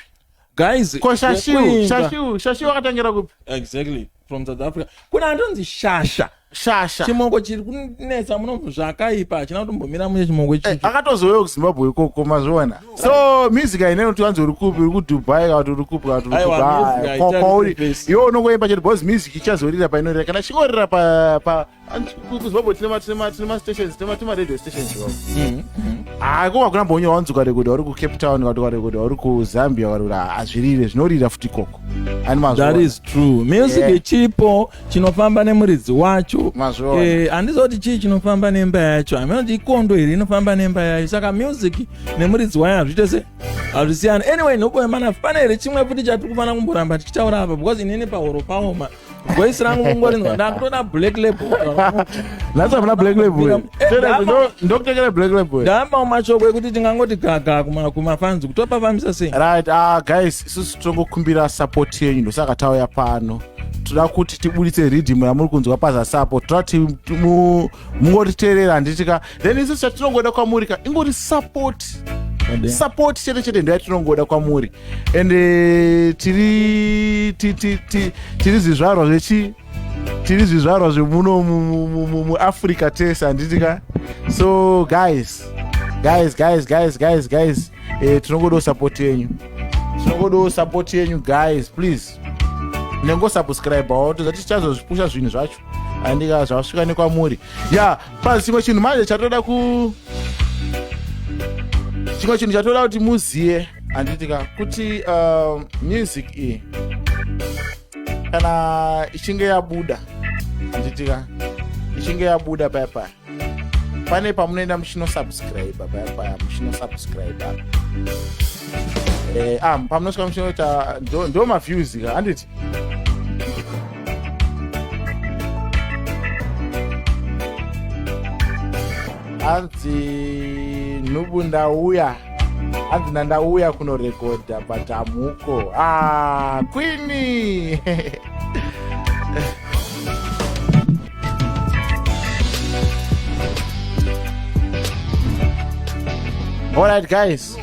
S1: Guys,
S2: Ko Shashiu?
S1: zvekuimba.
S2: Shashiu akatangira kupi?
S1: Exactly, from South Africa. Kuna antonzi Shasha.
S2: Shasha.
S1: Chimoko chiri kunetsa muno zvakaipa, hachina kutombomira mushe chimoko ichicho.
S2: Akatozouya kuZimbabwe ikoko, mazviona. So music hainei kuti wanzi uri kupi, uri kuDubai kana kuti uri kupi kana kuti uri
S1: Aiwa,
S2: kupi.
S1: music haitari
S2: Kwauri
S1: kupesi.
S2: iwe unongoimba chete, because music ichazorira painorira. Kana chingorira pa kuZimbabwe tine mastations, tine maradio stations iwapo. Ah, iko hakuna mbonyo wanzi ukarekodha uri kuCape Town kana kuti ukarekodha uri kuZambia, kana kuti hazvirire, zvinorira futi ikoko ani.
S1: That
S2: Mazviona.
S1: is true. Music chipo chinofamba nemuridzi wacho.
S2: Mazviona.
S1: Handizoti chii chinofamba nemba yacho, hameno kuti ikondo here inofamba nemba yacho. Saka music nemuridzi wayo hazviite se hazvisiyani. Anyway, nhobo yemana, pane here chimwe futi chatiri kufanira kumboramba tichitaura apa? Because inini pahoro paoma, voice rangu mungorinzwa, ndakutoda Black Label.
S2: Nhasi hamuna Black Label?
S1: Eh,
S2: Ndokutengera Black Label.
S1: Ndamawo mashoko ekuti tingangoti gaga kumafanzi kutopafambisa sei?
S2: Right, ah, guys, isusu tongokumbira support yenyu, ndosaka tauya pano. Toda kuti tibuditse riddim ramuri kunzwa pazasi apo. Toda kuti mungotiteerera, handiti ka? Then isusu chatinongoda kwamuri ka, ingori support. Support chete chete ndo yatinongoda kwamuri. And eh, tiri tiri zvizvarwa zvechi tiri zvizvarwa zvemuno muAfrica tese, handiti ka? So guys, guys, guys, guys, guys, guys, eh, tinongodawo support yenyu, tinongodawo support yenyu guys, please. Nengosubscribewo toza tichazozvipusha zvinhu zvacho, andika zvasvika nekwamuri. Ya, pa chimwe chinhu manje chatoda ku chimwe chinhu chatoda kuti muziye, handiti ka, kuti music iyi kana ichinge yabuda, handiti ka, ichinge yabuda paya paya pane pamunoenda muchinosubscribe paya paya, muchinosubscribe pamunosvika muchinoita ndo maviews ka, handiti? Hanzi nhubu ndauya, hanzi ndandauya kunorekodha but hamuko. Ah, queenie. Alright guys,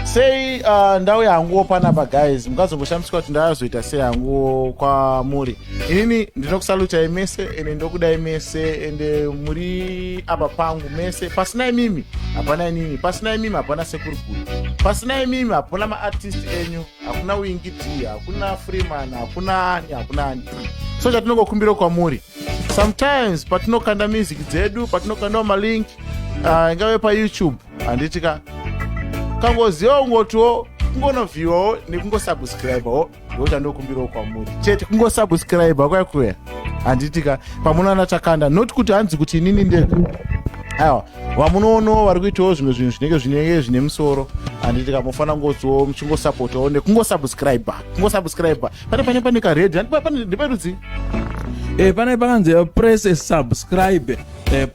S2: sei ndauya hanguwo panapa guys, mukazongoshamiswa kuti ndazoita sei hanguwo kwamuri. Inini ndinokusalutai mese ende ndokudai mese, ende muri apa pangu mese. Pasina imimi hapana inini, pasina imimi hapana Sekuru Gudo, pasina imimi hapana maartist enyu, hakuna Winky D, hakuna Freeman, hakuna ani, hakuna ani. So chatinongokumbira kwamuri, sometimes patinokanda music dzedu, patinokandawo malink, ingave paYouTube, handiti ka, kangoziva ungotiwo kungonoviewawo nekungosubscribewo, ndo chandokumbirawo kwamuri chete, kungosubscribe kuya kuya, handiti ka, pamunoona takanda. Not kuti hanzi kuti inini ndega, aiwa, vamunoonawo vari kuitawo zvimwe zvinhu zvinenge zvine musoro, handiti ka. Mufanira kungotiwo muchingosapotawo nekungosubscribe, kungosubscribe. Pane kared ndeperudzi.
S1: Pane pakanzi press subscribe,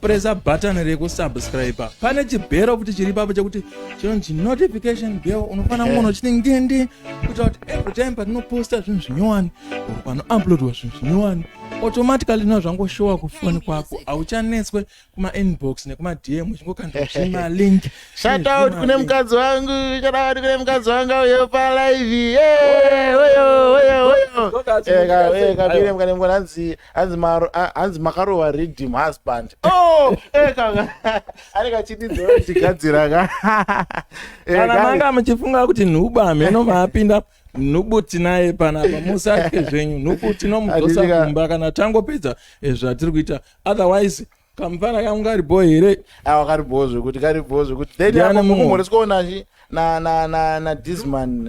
S1: pressa button rekusubscribe. Pane chibhero futi chiri ipapo chekuti chinonzi notification bell, unofanira kungoona uchiti ngindi, kuitira kuti every time patinoposta zvinhu zvinyowani or panouploadwa zvinhu zvinyowani, automatically zvino zvangoshowa kufoni kwako, hauchanetswe kumainbox nekumaDM uchingokanda zvimalink.
S2: Shout out kune mukadzi wangu, shout out kune mukadzi wangu uyo palive. Oyo oyo oyo. Kabire mukane mukane, hanzi hanzi maro hanzi makarova redeem husband. Oh, kaka. Ari kachitidzo chigadzira ka.
S1: Kana manga muchifunga kuti nhubu hameno maapinda, nhubu tinaye panapa, musatye zvenyu. Nhubu tinomudzosa kumba kana tangopedza zvatiri kuita. Otherwise kamufana kangu karipo here?
S2: Awa, karipo zvekuti, karipo zvekuti. Then
S1: Ndiani
S2: apo
S1: mumwe?
S2: mumwe resikuona chi na Disman,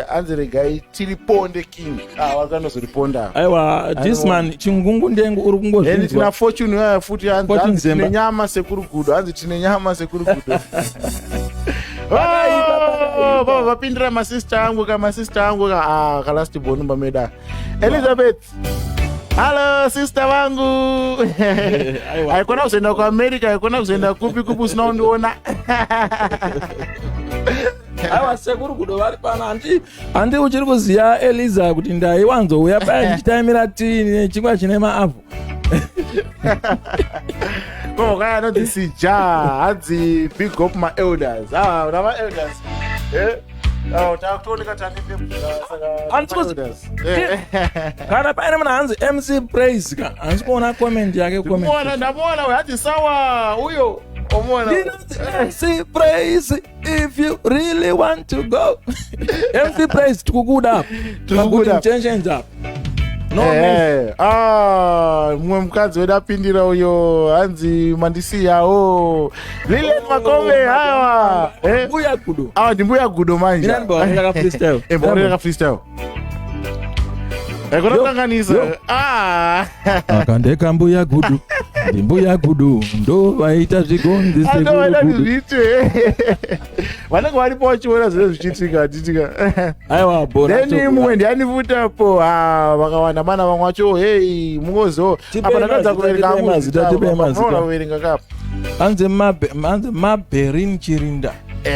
S2: hanzi regai tiriponde king. Ah, wakanozoriponda.
S1: Aiwa, Disman chingungu ndengu uri
S2: Then tina
S1: kungozvinzwa.
S2: Fortune uya futi, hanzi
S1: Fortune
S2: hanzi tine
S1: Zemba.
S2: nyama Sekuru Gudo, hanzi tine nyama Sekuru Gudo.
S1: Pakaipa, pakaipa.
S2: Baba vapindira masista angu ka, masista angu ka. Ah, kalast born pameda Elizabeth. Hallo sister vangu.
S1: Aiwa.
S2: Haikona kuzoenda kuAmerica, haikona kuzoenda kupi kupi usina kundiona.
S1: Aiwa, Sekuru Gudo vari pano. Handi uchiri kuziva Eliza kuti ndaiwanzouya paya ndichitaimira tii nechingwa chine maavhu?
S2: Kaya anonzi Sija, hanzi big up maelders. Ah, una maelders, eh. Oh, takutooneka tane saka maelders.
S1: Kana paine munhu hanzi MC Praise ka, hanzi kuona comment yake, comment.
S2: Ndamuona, ndamuona uyo, hanzi sawa uyo omuona.
S1: Ndinonzi MC Praise, if you really want to go. MC Praise, tikukuda apa.
S2: Tikukuda.
S1: Good intentions apa, no mess.
S2: Ah, mumwe mukadzi wedu apindira uyo, hanzi mandisiyawo, Lilian Makombe. Hawa.
S1: Mbuya Gudo.
S2: Awa ndimbuya Gudo manje.
S1: Mina ndibhawarira ka freestyle.
S2: Bhawarira ka freestyle. Haikona
S1: Yo,
S2: kukanganisa.
S1: yo.
S2: Ah.
S1: Akandeka mbuya Gudu, ndimbuya Gudu ndo vaita zvigonzi.
S2: Andovaida
S1: Sekuru Gudu.
S2: zviite. Vanenge varipo vachiona zviro zvichiitika, handitika?
S1: Aiwa, bhora.
S2: Then mumwe ndiani futapo? Ah, vakawanda mana vamwe vacho. Hey, mungozo.
S1: Tipei
S2: Apa ndakadza
S1: mazita,
S2: kuverenga
S1: tipei
S2: hangu
S1: mazita,
S2: zita,
S1: tipei mazita.
S2: munoona kuverenga kapo.
S1: Hanzi Maberin Chirinda.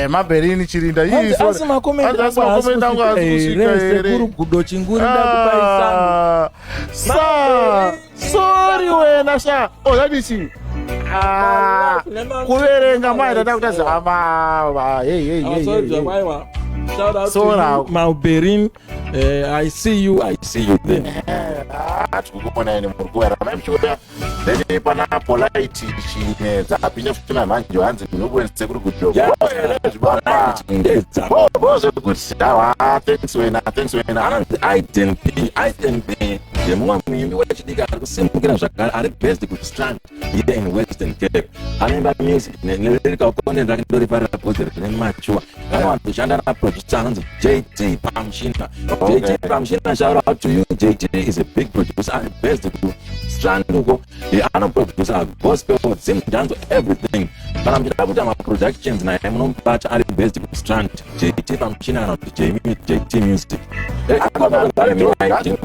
S2: Maberini Chirinda. Ii,
S1: Hanzi
S2: sorry.
S1: asi makomenti
S2: Hanzi asi
S1: angu haasi
S2: makomenti angu
S1: kusvika
S2: haasi kusvika
S1: here?
S2: here?
S1: Sekuru Gudo chinguri, ndakupai sando.
S2: Ah, sa sorry wena sha. Oh, that is she. Ah, kuverenga mai tata kuti azama hey hey hey hey
S1: Shout out
S2: Sorry.
S1: to you, Malberin. I see you. I see you there.
S2: Ah, tikukuona ine muri kuwera mai muchiuya. Then pana Polite Chinedza apinda futi mamanje, hanzi ndinokuendese kuri
S1: Yeah, Chinedza.
S2: Zvekuti awa, thanks wena, thanks wena.
S1: Anonzi Iden P. Iden P ndemumwe muimbi wechidiki ari kusimukira zvakare, ari based kuStrand here in Western Cape. Anoimba music nelyrical content rake ndorifarira because rine mature. Anowanzoshanda naproducer anonzi JT Pamushina. JT Pamushina, shout out to you. JT is a big producer, ari based kuStrand uko. Anoproducer gospel, zimdanzo, everything. Kana muchida kuita maproductions naye, munomubata ari based kuStrand, JT Pamushina kana kuti JT Music.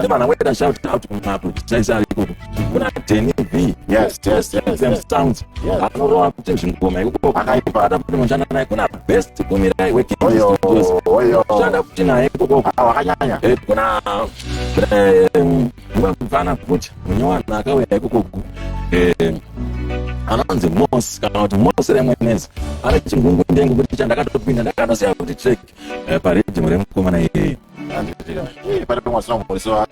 S1: Vanhu voita shout out kumaproducer ari ikoko. Kuna Danny V. Them sounds. Anorova kuti zvingoma ikoko.
S2: Akaipa.
S1: Ada kuti mushanda naye. Kuna Best Kumirai
S2: Oyo.
S1: weKing,
S2: Oyo.
S1: shanda kuti naye ikoko.
S2: Ah, wakanyanya.
S1: Kuna mumwe mufana futi munyowani akauya ikoko, anonzi Mos kana kuti Mos Remwenezi. Ane chingungu ndengu kuti chandakatopinda ndakatosiya kuti track pariddim remukomana iyeye.
S2: Pane pamwe asina kumhoriso,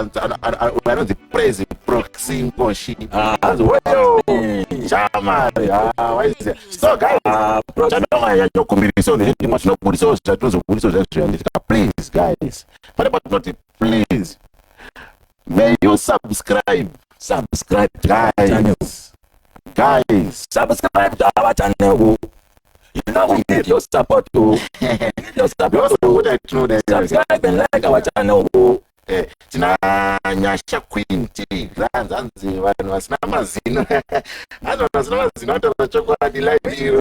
S2: anonzi Praise Proxy Ngoshi.
S1: Ah.
S2: Hanzi weyo shamari waiziya. So guys,
S1: Ah, Proxy.
S2: chandonganyanyokumbiriso ndechimwe tinobudisawo zvatinozobudisawo zvazviyanditika. Please guys, pane patinoti please may you subscribe.
S1: Subscribe to our channel.
S2: Guys, guys.
S1: Subscribe to our channel. You know we need your support too. We need your support too.
S2: Tinoda.
S1: Subscribe and like our channel.
S2: Tina Nyasha Queen T Glands, hanzi vanhu vasina mazino, hanzi vanhu vasina mazino vanotaura chokwadi live iro.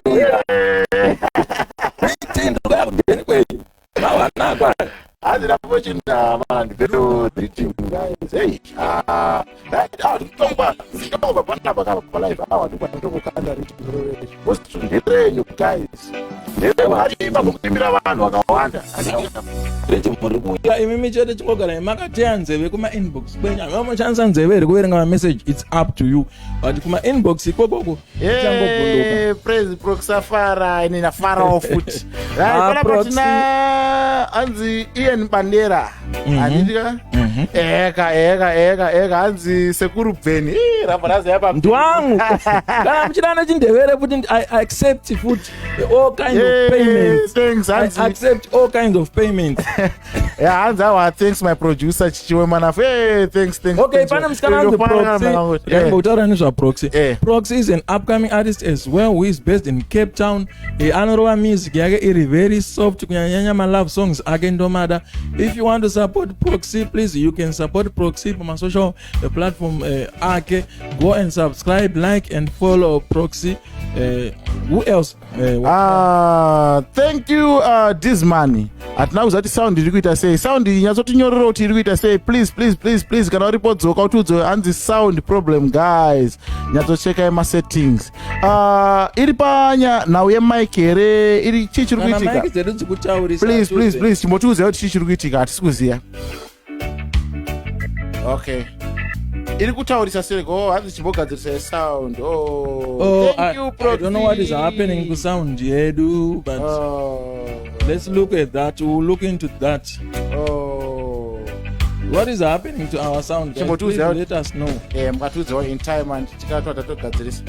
S1: Ndikuya kudeni kwenyu mawanakwa.
S2: Hanzi napochindama ndipero greeting guys. Hey, ah, right, ah, nditongwa nditongwa panapa kapa palive awa ndikwa ndokukanda ritimo nderenyu guys, nderevarima mukuimbira vanhu vakawanda.
S1: Riti muri kuuya imimi chete, chingogara makateya nzeve kumainbox kwenyu. Hamamoshandisa nzeve here kuverenga mameseji? It's up to you, but kumainbox ikokoko ichangobvunduka.
S2: Hey, Praise Proxafara, ini nafarawo futi. Right,
S1: Ah,
S2: panapa
S1: Proxy.
S2: tina hanzi Ian Bandera. Handitika? Eka, eka, eka, eka, hanzi Sekuru Bveni. Ih, ramba razi yapa.
S1: Ndwangu, kana muchida nechindevere futi, I accept futi all kinds of payments.
S2: Thanks,
S1: I
S2: hanzi.
S1: accept all kinds of payments.
S2: Yeah, hanzi awa, thanks my producer Chichiwe Manafu. Hey, thanks, thanks.
S1: Okay.
S2: Thanks.
S1: Pane musikana anzi
S2: Ndofara
S1: Proxy.
S2: kana.
S1: Ndambotaura nezvaProxy. Proxy is an upcoming artist as well who is based in Cape Town. Anorova music yake iri very soft, kunyanyanya malove songs ake ndomada. If you want to support Proxy, please, you can support Proxy pamasocial platform ake. Go and subscribe, like and follow Proxy. Who else?
S2: Ah, thank you, Disman. Hatina kuziva kuti sound iri kuita sei. Sound iyi nyatsotinyorera kuti iri kuita sei, please, please, please, please. Kana uripo dzoka utiudze. Hanzi sound problem guys, nyatsochekai masettings. Iri panya nhau yemic here? Iri chii chiri
S1: Kana
S2: kuitika?
S1: mic dzedu dzikutaurisa.
S2: Please, please, please, chimbotiudzai kuti chii chiri kuitika, hatisi kuziva. Okay, iri kutaurisa sei? Oh, hanzi chimbogadzirisai sound. Oh,
S1: Oh,
S2: thank you.
S1: I don't know what is
S2: Proxy.
S1: happening kusound yedu, but
S2: Oh.
S1: let's look at that. We'll look into that.
S2: Oh.
S1: What is happening to our sound, guys? Please
S2: Chimbotiudza.
S1: let us know.
S2: Mukatiudzawo in time and tikatwa tatogadzirisa.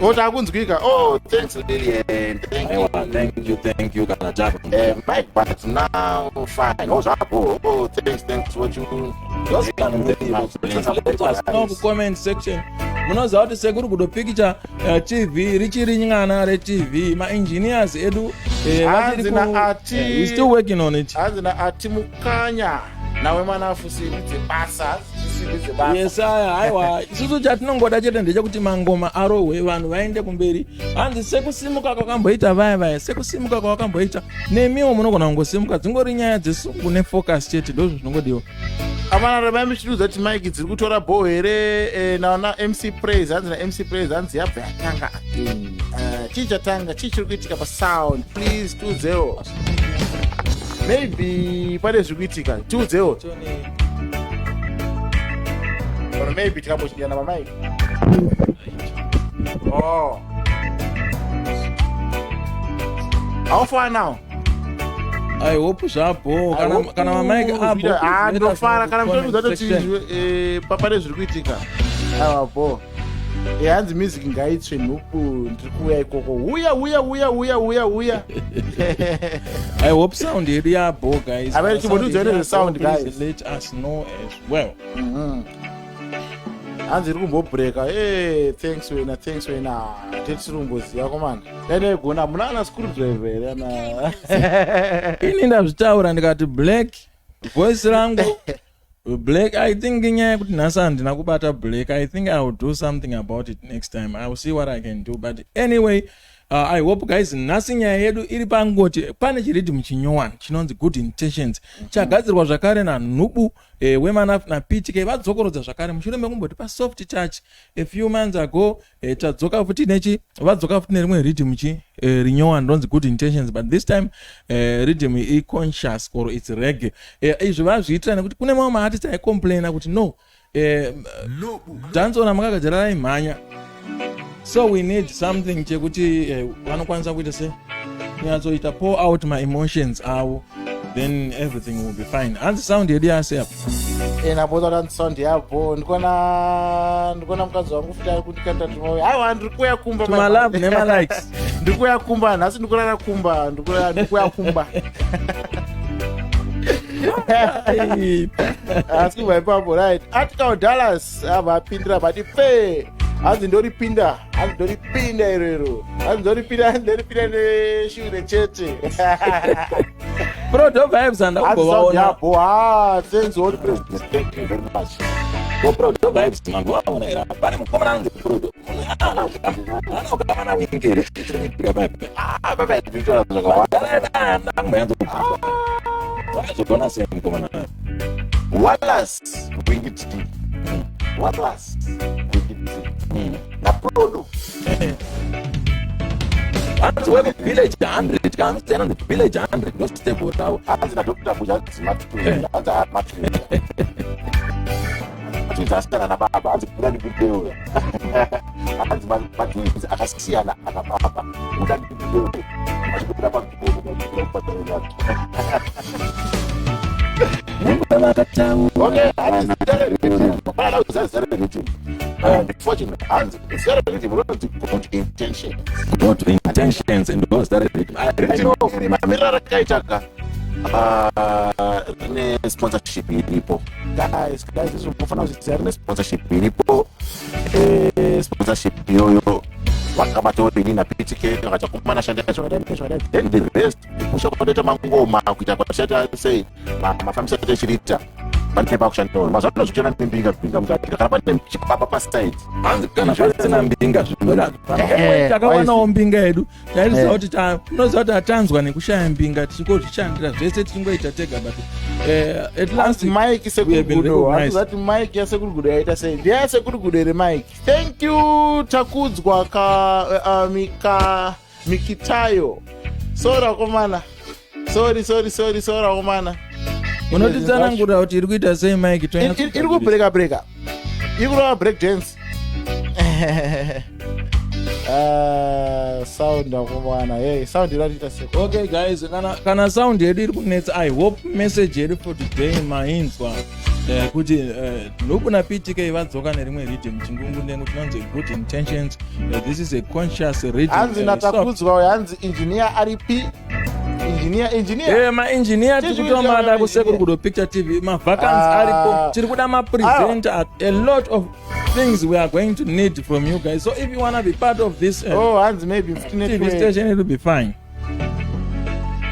S2: Oh, takunzwika. Oh, thanks Lilian, thank you.
S1: Aiwa, thank you, thank you kana chako.
S2: Mike, but now fine. Oh, zvapo. Oh, thanks, thanks what you
S1: Please let us know kucomment section. Munoziva kuti Sekuru Gudo Picture TV richiri nyana reTV. Maengineers edu vachiri
S2: Hanzi na-ati-
S1: we still working on it.
S2: Hanzi naati Mukanya nawe Manafu, simbi dzebasa. Hanzi chisimbi dzebasa.
S1: Yes, aya haiwa, isusu chatinongoda chete ndechekuti mangoma arohwe, vanhu vaende kumberi. Hanzi sekusimuka kwakamboita vaya vaya, sekusimuka kwavakamboita, nemiwo munogona kungosimuka. Dzingori nyaya dzesungu nefocus chete, ndozvo zvinongodiwa.
S2: Amana, ramai muchitiudza kuti mic dziri kutora bho here. Naona MC Praise, hanzi naMC Praise, hanzi yabva yatanga again. Chii chatanga? Chii chiri kuitika pasound? Please tiudzewo, maybe pane zviri kuitika, tiudzewo. Or maybe tikambochinjana mamic. Oh. How far now?
S1: I hope zvabho kana mamic.
S2: Ah, ndofara kana mutoudza toti pane zviri kuitika. Aiwa, bo hanzi music ngaitsve. Nhupu, ndiri kuuya ikoko. Uya, uya, uya, uya, uya, uya.
S1: I hope sound yedu yabho, guys.
S2: Ava, chimbotiudzai nezvesound, guys.
S1: Let us know as well.
S2: Hanzi iri kumbobreaka. E, thanks wena, thanks wena. Tetiri kumboziva komana, dai ndaigona. Muna ana screwdriver here ana?
S1: Ini ndazvitaura ndikati black voice rangu black. I think inyaya yekuti nhasi handina kubata black. I think I will do something about it next time. I will see what I can do. But anyway, I hope guys, nhasi nyaya yedu iri pangoti pane chiriddim chinyowani chinonzi Good Intentions, chagadzirwa zvakare naNhubu weManaf naPTK. Vadzokorodza zvakare mushure mekumboti paSoft Touch a few months ago. Tadzoka futi nechi vadzoka futi nerimwe riddim chi rinyowani rinonzi Good Intentions, but this time riddim iconscious or it's reggae. Izvi vazviitira nekuti kune mamwe maartist aicomplaina kuti no, dancehall ramakagadzira raimhanya, so we need something chekuti vanokwanisa kuita se kunyatsoita pour out maemotions avo, then everything will be fine. Hanzi sound yedu yase apa.
S2: Napota kuti hanzi sound yabho. Ndikuona mukadzi wangu futi ari kundikanda tumawe. Aiwa, ndiri kuuya kumba.
S1: Tumalove nemalikes.
S2: Ndiri kuuya kumba nhasi, ndiri kurara kumba, ndiri kuuya kumba. Asi kubva ipapo, right, Article Dallas abva apindira bati pe, hanzi ndoripinda, hanzi ndoripinda irero, hanzi ndoripinda, hanzi ndoripinda neshure chete.
S1: Prodo Vibes handakumbovaona.
S2: Yabho ha, thanks, Holy President, thank you very much.
S1: Prodo Vibes mambovaona here? Pane mukomana anonzi Prodo, anokamana wingere zvakawanda. Zvakazogona sei mukomana?
S3: Wallace Wingiti, Wallace Wingiti naProdo.
S1: Hanzi wekuvillage 100, kamusiyana village 100 ndo stable ravo.
S3: Hanzi naDr Buja, hanzi matwins, hanzi matwins, matwins asiyana nababa. Hanzi buda ndibudewe, hanzi matwins akasiyana anababa, buda ndibudewe, vachibuda pagoro.
S1: Vakataura.
S3: Okay, hanzi zita reriddim, pana kuziva zita reriddim. Unfortunately, hanzi zita reriddim rinonzi Good Intentions.
S1: Good Intentions ndo zita reriddim.
S3: Riddim iri, mamiriro arakaita ka, rine sponsorship iripo, guys. Guys, izvo munofanira kuzviziva, rine sponsorship iripo. Sponsorship iyoyo vakabatawo ini naPTK, vakati akomana, shandai zvakadai nezvakadai, then the rest kusha kwatoita mangoma, kuita kwatichaita sei, mafambisa techiriita pane pakushandawo. Mazuva ano zvichiona nembinga mbinga mukati, kana pane chipapa paside.
S1: Hanzi kana pasina mbinga zvinoda. Takawanawo mbinga yedu, tairiziva kuti unoziva kuti hatanzwa nekushaya mbinga, tichingozvishandira zvese, tichingoita tega, but at last
S2: Mike Sekurugudo, hanzati mike yaSekurugudo yaita sei? NdeyaSekurugudo here mike? Thank you, Takudzwa ka mika Mikitayo. Sorry akomana, sorry, sorry, sorry, sorry akomana.
S1: Unotitsanangurira kuti iri kuita sei mike?
S2: Iri kubreka breka, iri kurova break dance. Sound akomana, hey, sound iratiita sei?
S1: Okay guys, kana sound yedu iri kunetsa, I hope message yedu for today mainzwa, kuti Nhubu naPTK vadzoka nerimwe riddim chingungundengu chinonzi Good Intentions. This is a conscious riddim.
S2: Hanzi naTakudzwa, hanzi engineer aripi? Engineer, engineer.
S1: Maengineer tiri kutomada kuSekuru Gudo Picture TV. Mavacancies aripo, tiri kuda mapresenter, a lot of things we are going to need from you guys. So if you want to be part of this
S2: Oh, hanzi maybe
S1: TV station, it will be fine.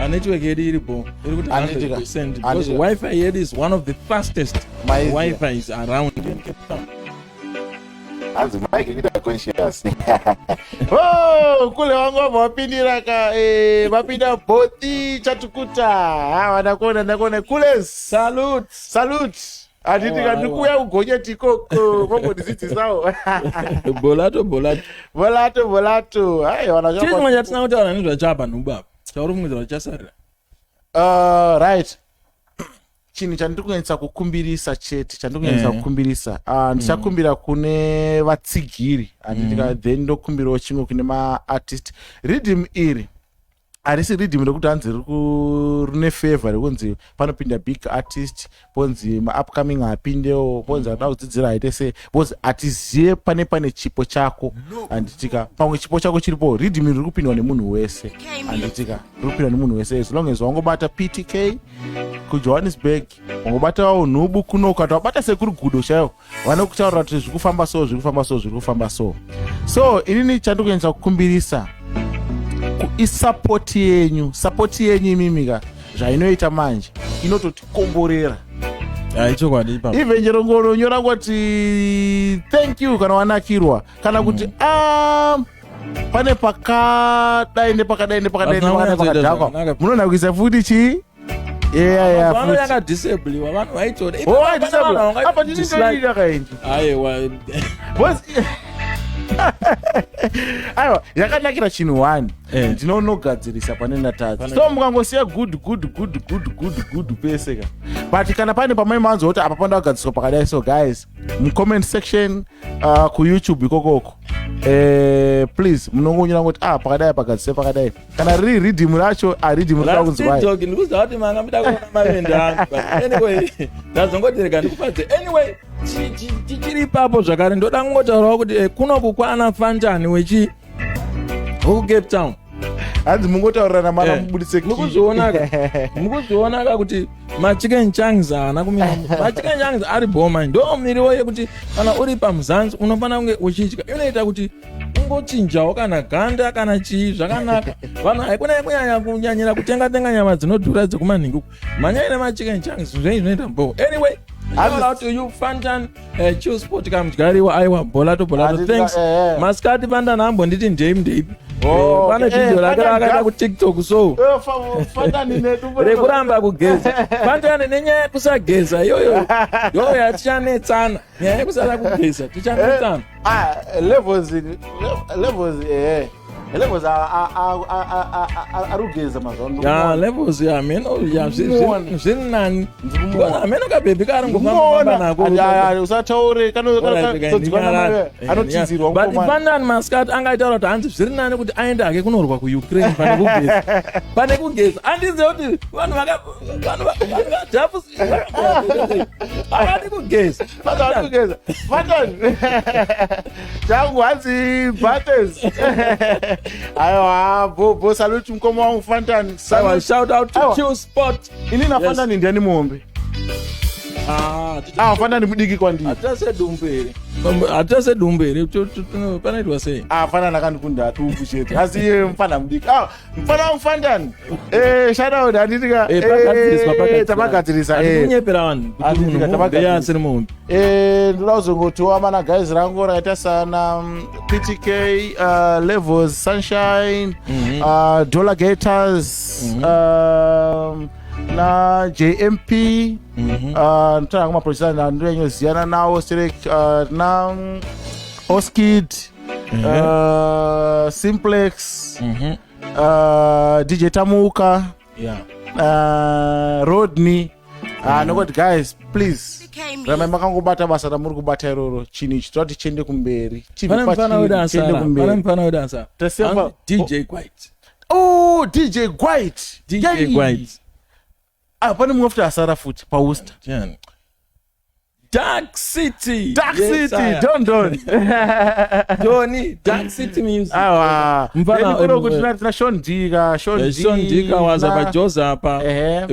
S1: Network yedu iripo, iri kuti 100%, because WiFi yedu is one of the fastest WiFis around in Cape Town.
S3: Hanzi mike ikuita conscious.
S2: Oh, kule wangu wabva wapindira ka, vapinda bhoti chatukuta. Hawa, ndakuona, ndakuona kules.
S1: Salute.
S2: Salute. Handiti kandikuuya kugonyeti ikoko, mombondidzidzisawo.
S1: Bolato, bolato.
S2: Bolato, bolato. Aiwa.
S1: Chii chimwe chatisina kutaura nezvachapa, Nhubu, apa chauri kumwedza kuti chasarira?
S2: Right, chinhu chandiri kunyanyisa kukumbirisa chete, chandiri kunyanyisa kukumbirisa, ndichakumbira kune vatsigiri, handiti? Then ndokumbirawo chimwe kune maartist. Riddim iri Harisi riddim rekuti hanzi rine favor rekunzi panopinda big artist, ponzi maupcoming apindewo, ponzi anoda kudzidzira aite sei, because hatizive pane chipo chako, handitika? Pamwe chipo chako chiripo. Riddim riri kupindwa nemunhu wese, handitika? Riri kupindwa nemunhu wese as long as wangobata PTK kuJohannesburg, wangobatawo nhubu kuno, ukati wabata sekuri gudo chaiwo, vanokutaurira kuti zviri kufamba so, zviri kufamba so, zviri kufamba so. So inini chandiri kunyanyisa kukumbirisa isupport yenyu, support yenyu imimika. Zvainoita manje inototikomborera.
S1: Ichokwadi ipapo.
S2: Even chero ngononyora kuti "Thank you" kana wanakirwa, kana kuti "Ah, pane pakadai nepakadai nepakadai
S1: Vasina
S2: nepakadai
S1: kunyatsoita
S2: pakadhakwa,"
S1: zvakanaka.
S2: munoona kuisa futi chii? Yeah,
S1: Vanhu
S2: futi.
S1: yakadisabliwa, vanhu vaitoda.
S2: Oh, disable. Apa ndinitoida kaindi.
S1: Aiwa.
S2: Because aiwa, yakanakira chinhu one, ndinonogadzirisa pane ndatadza. So mukangosiya good, good, good, good, good, good pese ka. But kana pane pamwe manzwa kuti apa panoda kugadziriswa pakadai, so guys, mucomment section kuYouTube ikokoko, please munongonyora kuti ah, pakadai pagadzise pakadai. Kana riri riddim racho, riddim rinoda kunzwai.
S1: Dog, ndikuziva kuti manga muda kuona mavende angu, but anyway, ndazongoti rega ndikupadze. Anyway, tichiri ipapo zvakare, ndoda kungotaurawo kuti kunoku kwana Fantani wechi wekuCape Town.
S2: Hanzi mungotaurirana mana, mubudise key.
S1: Mukuzvionaka kuti machicken chunks haana kumira. Machicken chunks ari boma, ndo miriwo yekuti kana uri pamuzanzi unofanira kunge uchidya. Inoita kuti ungochinjawo kana ganda kana chii, zvakanaka. Vanhu haikuna kunyanya kunyanyira kutenga tenga nyama dzinodhura dzekumanhingi uku, mhanyai nemachicken chunks, zvenyu zvinoita bo. Anyway, shout out to you, Fantan, Chillsport kamudyariwa. Aiwa, bholato bholato. Thanks. Masikati Fantan ambonditi ndeipi ndeipi.
S2: Oh,
S1: Pane video rake
S2: Fantan
S1: raakaita kuTikTok, so
S2: Fantani nedu.
S1: Rekuramba kugeza. Fantan, nenyaya yekusageza iyoyo ndo yatichanetsana. Nyaya yekusada kugeza, tichanetsana.
S2: Ah, levels, levels, levels ari kugeza mazuva ano.
S1: Ya, levels ya meno ya
S2: Ndikumuona.
S1: zviri nani.
S2: Ndikumuona.
S1: Ameno kabhebhi kaari ngofamba nako.
S2: Usataure anotidzirwa.
S1: But Fantan masikati angaitaura kuti hanzi zviri nani kuti aende hake kunorwa kuUkraine pane kugeza, pane kugeza. Handizive kuti vanhu vanhu vadhafu havadi kugeza.
S2: Kugeza, Fantan changu hanzi buttons. Aiwa, bo salute mukoma wangu Fantan.
S1: Aiwa,
S2: Salute.
S1: shout out to
S2: Aiwa.
S1: Chill Sport.
S2: Ini naFantani ndiani muhombe?
S1: Ah,
S2: Ah, Fantani mudiki kwandiri.
S1: Hatita sedumbu here? Hatita sedumbu here? Panoitwa sei?
S2: Ah, Fantan akandikunda dumbu chete, asi iye mufana mudiki. Ah, mufana wangu Fantan, shout out, handitika?
S1: Pagadziriswa, pagadzirisa.
S2: Tapagadzirisa.
S1: Hatidi kunyepera vanhu kuti
S2: Handiti
S1: munhu muhombe
S2: tapagadzirisa.
S1: asiri muhombe.
S2: Ndoda kuzongotiwa mana guys rangu rakaita sana PTK, Levels, Sunshine, Dollar Gators, na JMP. Ndotanga kumaproducer ndandonyoziyana nawo serek, na Oskid, Simplex, DJ Tamuka, Rodney. Nokuti guys, please rambai makangobata basa ramuri kubata iroro. Chinhu ichi toda kuti chiende kumberi. Chibve
S1: Pane mufana wedu
S2: pachiri, chiende
S1: asara, pane
S2: kumberi.
S1: mufana wedu asara. Hanzi DJ White.
S2: Oh, DJ White.
S1: DJ
S2: Yay.
S1: White.
S2: Ah, pane mumwe futi asara futi pauster.
S1: Ndiani? Dark City.
S2: Dark
S1: Yes,
S2: City.
S1: sir.
S2: Don Don.
S1: Tony, Dark City Music.
S2: Awa.
S1: Mfana,
S2: Then kuno kuti tina Sean Dika, Sean D.
S1: Sean Dika waza pajoza pa.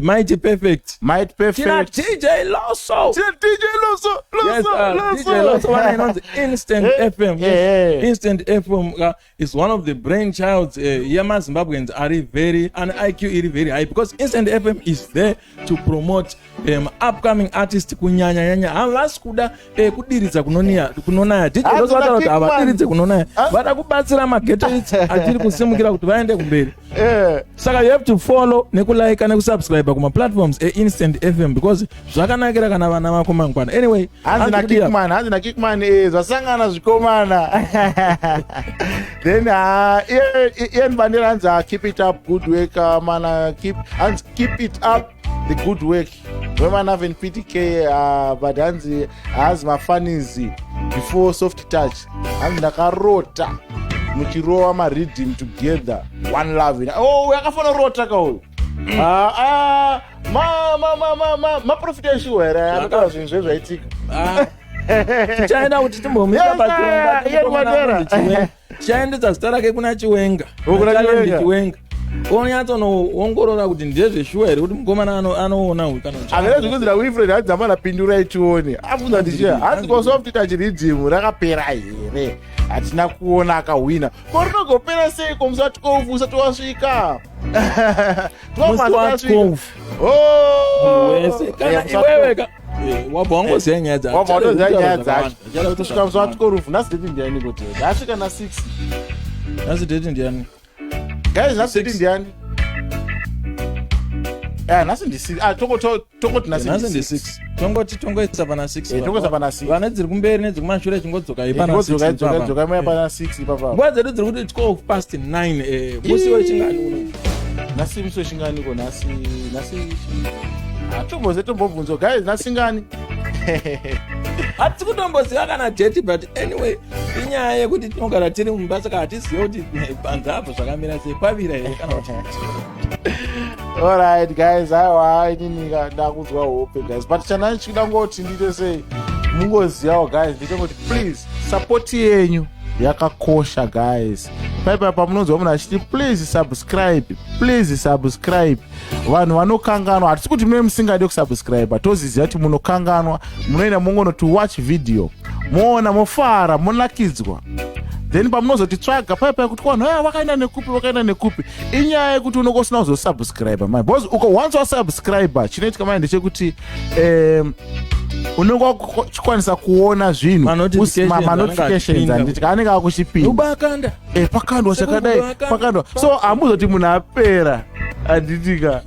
S1: Mighty Perfect.
S2: Mighty
S1: Tina
S2: Perfect.
S1: DJ Loso.
S2: Tina DJ Loso. Loso.
S1: Yes,
S2: Loso.
S1: DJ Loso wana inonzi Instant FM. Yes. Instant FM is one of the brainchilds yemaZimbabweans ari very an IQ iri very high, because Instant FM is there to promote upcoming artist kunyanya nyanya havasi kuda kudiridza kunonaya. DJ
S2: Hanzi
S1: Loso vataura kuti
S2: na Kickman.
S1: havadiridze kunonaya,
S2: Ah.
S1: vada kubatsira maghetto youths achiri kusimukira kuti vaende kumberi. Saka you have to follow, nekulike, nekusubscribe kumaplatforms eInstant FM, because zvakanakira kana vana vako mangwana. Anyway,
S2: Hanzi na
S1: hanzi kudira.
S2: Kickman, hanzi na Kickman, zvasangana zvikomana. Then Ian Bandera hanzi, ah, keep it up, good work, mana, keep, hanzi keep it up the good work wemanaven PTK. But hanzi haazi mafanizi before soft touch. Hanzi ndakarota. Muchirova mariddim together, one love. Oh, uyu akafanira kurova ka uyu. Ah, ah, maprofita eshuwa here anotaura zvinhu zvezvaitika?
S1: Ah. Tichaenda kuti timbomira
S2: Yes,
S1: pachiwenga.
S2: ah, iye Matera.
S1: Tichaendesa zita rake kuna Chiwenga.
S2: Oh, kuna
S1: Challenge.
S2: Chiwenga.
S1: Chiwenga onyatsonoongorora kuti ndezveshuwa here, kuti mukomana anoona uyu kana kuti
S2: Hazvina zvikunzira. Wilfred hadzamana pindurai tione. Abvunza ndichiya, hanzi kosoft touch riddim rakapera here? Hatina kuona akahwina. Ko rinogopera seiko musi wa12 usati wasvika?
S1: Musi wa12
S2: Oh!
S1: wese kana
S2: Eh, musi wa
S1: iwewe ka wabva wangoziva nyaya dzacho.
S2: Wabva watoziva nyaya dzacho.
S1: Chada kuti
S2: Kusvika musi wa12. Nhasi date ndiani kuti? Nhasi kana 6.
S1: Nhasi date ndiani?
S2: Guys, nhasi date
S1: Six.
S2: ndiani? Nhasi ndi 6. Ah, tongoti nhasi
S1: Nhasi
S2: ndi
S1: ndi
S2: 6.
S1: 6. Tongoti tongoisa pana 6.
S2: Eh, tongoisa pana 6.
S1: Vane dziri kumberi nedziri kumashure, chingodzoka ipana 6.
S2: Dzoka dzoka
S1: ipapa.
S2: dzoka moya pana 6 ipapa.
S1: Nguva dzedu dziri kuti 12 past 9. Musi wechingani uno?
S2: Nhasi musi wechinganiko nhasi? Nhasi hatomboze, tombobvunzwa, guys, nhasi ngani?
S1: Hatisi kutomboziva kana date, but anyway, inyaya yekuti tinogara tiri mumba, saka hatizive kuti panze apo zvakamira sei, kwavira here kana kuti.
S2: Alright guys, aiwa, inini ndakunzwa hope, guys, but chana ndichida ngoti ndiite sei, mungozivawo guys, ndichongoti please, support yenyu yakakosha, guys. Paipa pamunonzwa munhu achiti, "Please subscribe, please subscribe," vanhu vanokanganwa. Hatisi kuti mune musingade kusubscribe, toziziva kuti munokanganwa. Munoenda mongonoti watch video, moona, mofara, monakidzwa, then pamunozotitsvaga paipai kuti vanhu aya vakaenda nekupi, vakaenda nekupi, inyaya yekuti unenge usina kuzosubscribe mai, because uko once wasubscribe, chinoitika mai ndechekuti unenge wachikwanisa kuona zvinhu
S1: Ma-notifications
S2: manotifications
S1: anenge
S2: handiti anenge akuchipinda.
S1: Ubakanda.
S2: Pakandwa chakadai.
S1: Sekuru.
S2: Pakandwa, so hamuzoti munhu apera, handitika?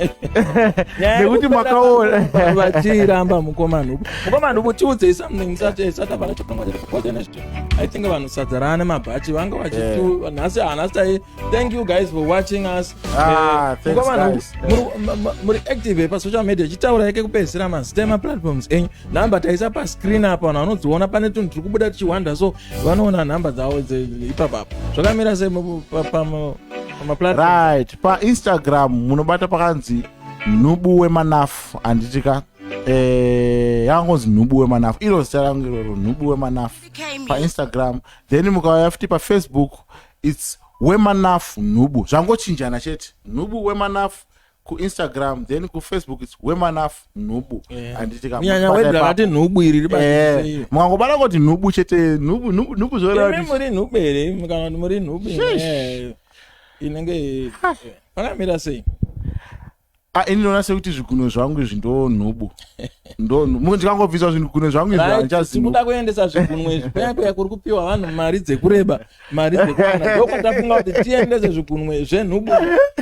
S1: Nyaya
S2: Nekuti
S1: yekupera
S2: makaona.
S1: vanhu vachiramba. Mukomana uku, mukomana uku, tiudzei something musati satavhara chirongwa chedu kote nezvo. I think vanhu sadza raane mabhachi vanga vachitu nhasi hanasi tai. Thank you guys for watching us.
S2: Ah, thanks,
S1: Mukomana uku,
S2: guys.
S1: muri active pasocial media. Chitaurai kekupedzisira mazita emaplatforms enyu. Nhamba taisa pascreen apa, vanhu vanodziona. Pane tunhu tiri kubuda tichiwanda, so vanoona nhamba dzavo ipapapo. Zvakamira sei pamaplatform?
S2: Right, paInstagram munobata pakanzi Nhubu Wemanafu, handitika? Yakangonzi Nhubu Wemanafu, iro zita rangu iroro, Nhubu Wemanafu paInstagram. Then mukauya futi paFacebook, it's Wemanafu Nhubu, zvangochinjana chete. Nhubu Wemanafu kuInstagram, then kuFacebook it's Wemanafu Nhubu, handitika?
S1: Kunyanya wedhi rakati nhubu iri ribatiseiyo.
S2: Mukangobata kuti nhubu chete, nhubu, nhubu, nhubu, zvoreva
S1: Imi
S2: kuti
S1: muri nhubu here kana kuti muri nhubu
S2: Sheesh.
S1: inenge pakamira sei?
S2: Ah, ini ndinoona sekuti zvigunwe zvangu izvi ndo nhubu, ndo ndikangobviswa zvigunwe zvangu izvi, handichazi nhubu.
S1: Tikuda kuendesa zvigunwe izvi kuya kuya kuri kupiwa vanhu mari dzekureba, mari dzekuwana. Ndokwatafunga kuti tiendese zvigunwe zvenhubu,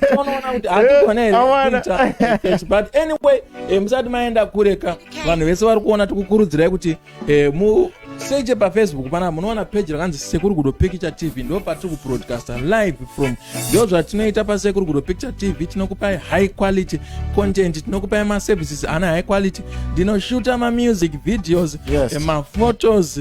S1: tonoona kuti hatigone here
S2: Awana.
S1: kuita. But anyway, musati maenda kureka, vanhu vese vari kuona, tikukurudzirai kuti museche paFacebook pana munoona page rakanzi Sekuru Gudo Picture TV. Ndo patiri kubroadcasta live from. Ndo zvatinoita paSekuru Gudo Picture TV. Tinokupai high quality content, tinokupai maservices ane high quality. Ndinoshuta mamusic videos, maphotos,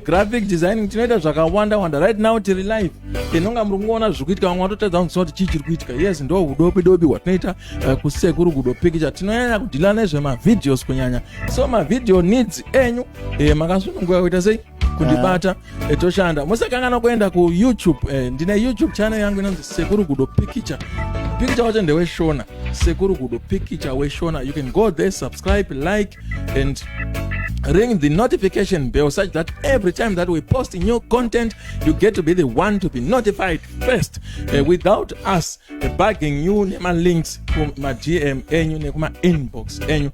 S1: graphic designing. Tinoita zvakawanda wanda. Right now tiri live, inonga muri kungoona zviri kuitika. Vamwe vatotadza kunzwa kuti chii chiri kuitika. Yes, ndo udobi dobi hwatinoita kuSekuru Gudo Picture. Tinonyanya kudhila nezvemavideos kunyanya, so mavideo needs enyu, makasununguka kuita sei, kundibata, toshanda. Musakanganwa kuenda kuYouTube. Ndine YouTube channel yangu inonzi Sekuru Gudo Picture. Picture wacho ndeweshona, Sekuru Gudo Picture weshona. You can go there, subscribe, like and ring the notification bell such that every time that we post new content, you get to be the one to be notified first, without us bugging you nema-links kuma-DM enyu nekuma-inbox enyu.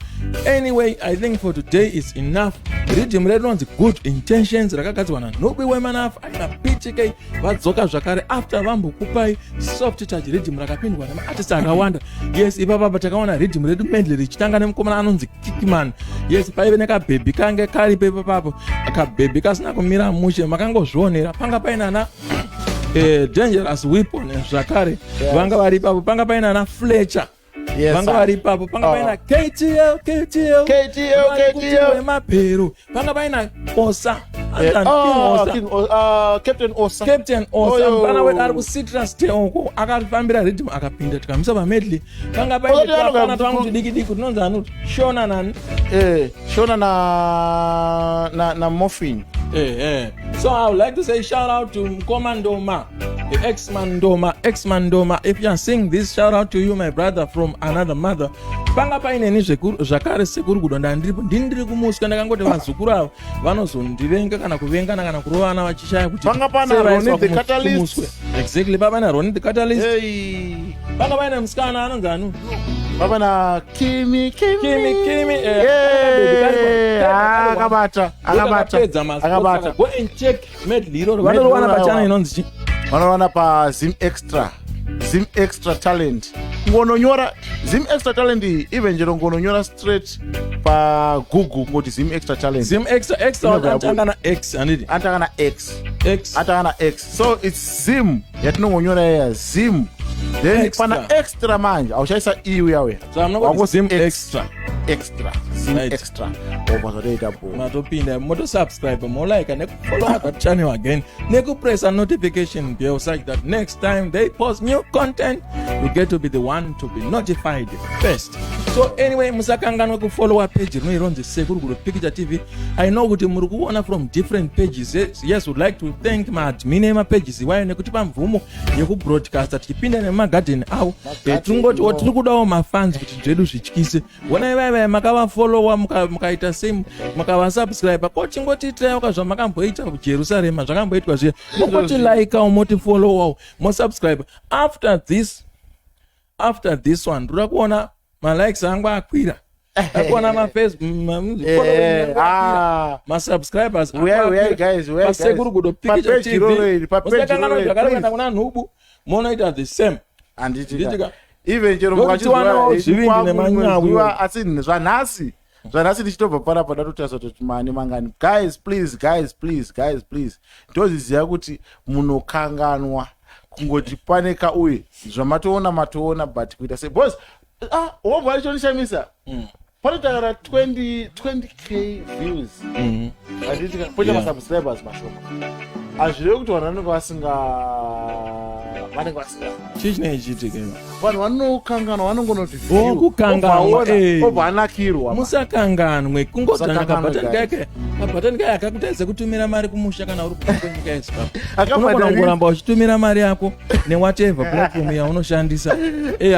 S1: Anyway, I think for today is enough. Riddim redu rinonzi Good Intentions, rakagadzirwa naNhubi Wemanafu aina PTK. Vadzoka zvakare after vambokupai Soft Touch, riddim rakapindwa nemaartist akawanda. Yes, ipapapa takaona riddim redu medley richitanga nemukomana anonzi Kikman. Yes, paive nekabhebhi kange karipo ipapapo, kabhebhi kasina kumira mushe, makangozvionera. Panga painana Dangerous Weapon zvakare, vanga vari ipapo. Panga painana Fletcher, vanga vari ipapo. Panga paina KTL, KTL,
S2: KTL,
S1: vari kuti
S2: KTL.
S1: wemapero. Panga paina Osa.
S2: Captain Osa.
S1: Captain Osa mfana wedu ari kuCitrus Tea uko, akafambira riddim, akapinda, tikamisa pamedley. Panga paine twafana twangu tudiki diki tunonzi anuti Shona nani?
S2: Shona na Morphin.
S1: So I would like to say shout out to Mkoma Ndoma, the X-Man Ndoma, X-Man Ndoma. If you are seeing this, shout out to you, my brother from another mother. Panga paineni zvakare sekuru Gudo, ndandiripo, ndini ndiri kumuswa. Ndakangoti vazukuru ava vanozondivenga kana kuvengana kana kurovana vachishaya kuti
S2: Panga pana
S1: sei vaiswa
S2: Ronnie the Catalyst.
S1: kumuswe. Exactly, papa na Ronnie the Catalyst.
S2: Hey.
S1: Panga paine musikana anonzi anu?
S2: Papa na Kimi Kimi.
S1: Kimi Kimi,
S2: Yeah. Ah, akabata, akabata.
S1: Akapedza masports.
S2: Akabata.
S1: Go and check medley iroro.
S2: Medley
S1: Vanorowana
S2: iroro,
S1: pachannel
S2: aiwa.
S1: inonzi chi?
S2: Vanowana pa Zim Extra, Zim Extra Talent. Ngononyora Zim Extra Talent iyi, even chero ngononyora straight paGoogle kungoti Zim Extra Talent.
S1: Zim Extra, Extra.
S2: Inobva
S1: Atanga na X, handiti?
S2: Atanga na X.
S1: X.
S2: Atanga na X, so it's Zim yatinongonyora iya, Zim, then
S1: Extra.
S2: pana Extra manje auchaisa e uya uya.
S1: So I'm not
S2: Wangoti
S1: Zim
S2: X.
S1: Extra.
S2: Extra, Zim Extra, obva zvatoita bo.
S1: Matopinda, motosubscribe, molike nekufollow that channel again, nekupressa notification bell such that next time they post new content, you get to be the one to be notified first. So anyway, musakanganwa kufollowa page rino ironzi Sekuru Gudo Picture TV. I know kuti muri kuona from different pages. Yes, would like to thank maadmin emapages iwayo nekutipa mvumo yekubroadcasta tichipinda nemagadheni avo. Tiringotiwo tiri kudawo mafans kuti zvedu zvityise. Honai vai vai makavafollowa, mukaita sei, mukavasubscribe, ko chingotiitirawo zvamakamboita kuJerusarema, zvakamboitwa zviya, mokotilikawo, motifollowawo, mosubscribe. After this one, ndoda kuona malikes angu akwira, akuona mafacebook, masubscribers.
S2: Uyai, uyai, guys, uyai, guys.
S1: PaSekuru Gudo Picture
S2: Papeji iroro iri,
S1: TV,
S2: papeji
S1: musakanganwa
S2: iroro iri,
S1: zvakare kuenda
S2: please.
S1: kuna Nhubu, monoita the same.
S2: Handiti?
S1: Nditika.
S2: Even chero
S1: Ndokuti tiwanewo zvivindi nemanyawi.
S2: mukachizwa, asi zvanhasi tichitobva panapa, ndatotarisa kuti mani mangani. Guys, please, guys, please, guys, please, ndoziziva kuti munokanganwa kungoti pane kauye zvamatoona, matoona, but kuita sei, because wobva richondishamisa, panotakara 20 20K views, handiti? Poita masubscribers mashoma, hazvirevi kuti vanhu vanenge vasinga vanenge vasinga
S1: Chii chinenge chichiitika ivo?
S2: Vanhu vanokanganwa, vanongonoti
S1: Oh, kukanganwa,
S2: obva anakirwa.
S1: Musakanganwe kungodzvanya
S2: Musakanganwe,
S1: kabhatani
S2: guys.
S1: kake, kabhatani kake akakutai sekutumira mari kumusha kana uri kunze kwenyika yeZimbabwe.
S2: Akabhadharisa.
S1: Unogona kungoramba uchitumira mari yako newhatever platform yaunoshandisa.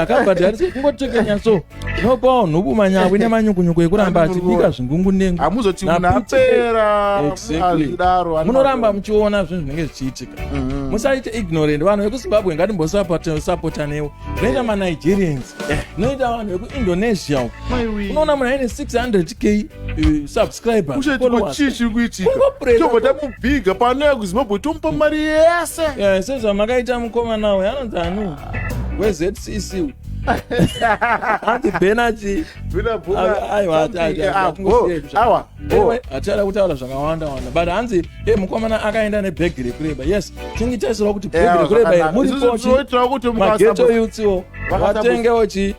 S1: Akabhadharisa, kungotekenya. So unopawo Nhubu manyawi nemanyukunyuku ekuramba achibika zvingungundengu.
S2: Hamuzoti
S1: Na
S2: munapera.
S1: Exactly.
S2: Hazvidaro.
S1: Munoramba muchiona zvinhu zvinenge zvichiitika. Musaite ignorant. Vanhu vekuZimbabwe, ngatimbosapotanewo. Zvinoita maNigerians, zvinoita vanhu vekuIndonesia uko. Unoona munhu aine 600K subscribers, followers.
S2: Chii chiri kuitika?
S1: Kungopresa.
S2: Tobva tamubhiga panouya kuZimbabwe, tomupa mari yese.
S1: Sezvamakaita mukomana uyu anonzi anu weZCC, hanzi Benachi. Aiwa,
S2: Awa.
S1: Anyway, hatichada kutaura zvakawanda wanda, but hanzi mukomana akaenda nebhegi rekureba. Yes, tinge taisirawo kuti bhegi rekureba iri muripochi.
S2: Tinoitirawo kuti
S1: Mageto youthsiwo vatengewo chi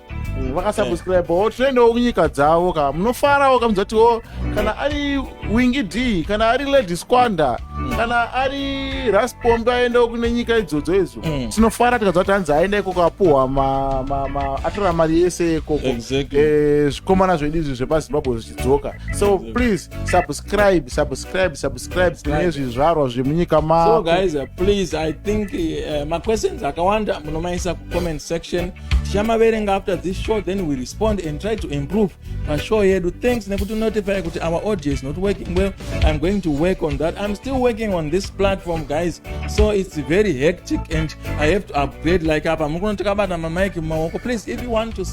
S2: vakasubscribewo, tinoendawo kunyika dzavo ka, munofarawo kamudzatiwo kana ari Wingi D, kana ari Lady Squanda, kana ari Raspombe, aendawo kune nyika idzodzo idzo. Tinofara tikadza kuti hanzi aenda ikoko, apuhwa atora mari yese ikoko. Zvikomana zvedu izvi zvepaZimbabwe zvichidzoka. So please subscribe, subscribe, subscribe kune zvizvarwa zvemunyika
S1: So
S2: mako.
S1: guys, please, I think maquestions akawanda munomaisa kucomment section, tichamaverenga after this show, then we respond and try to improve pashow yedu. Thanks nekuti notify kuti our audio is not working well. I'm going to work on that. I'm still working on this platform, guys, so it's very hectic and I have to upgrade. Like apa mukuno takabata mamaiki mumaoko. Please, if you want to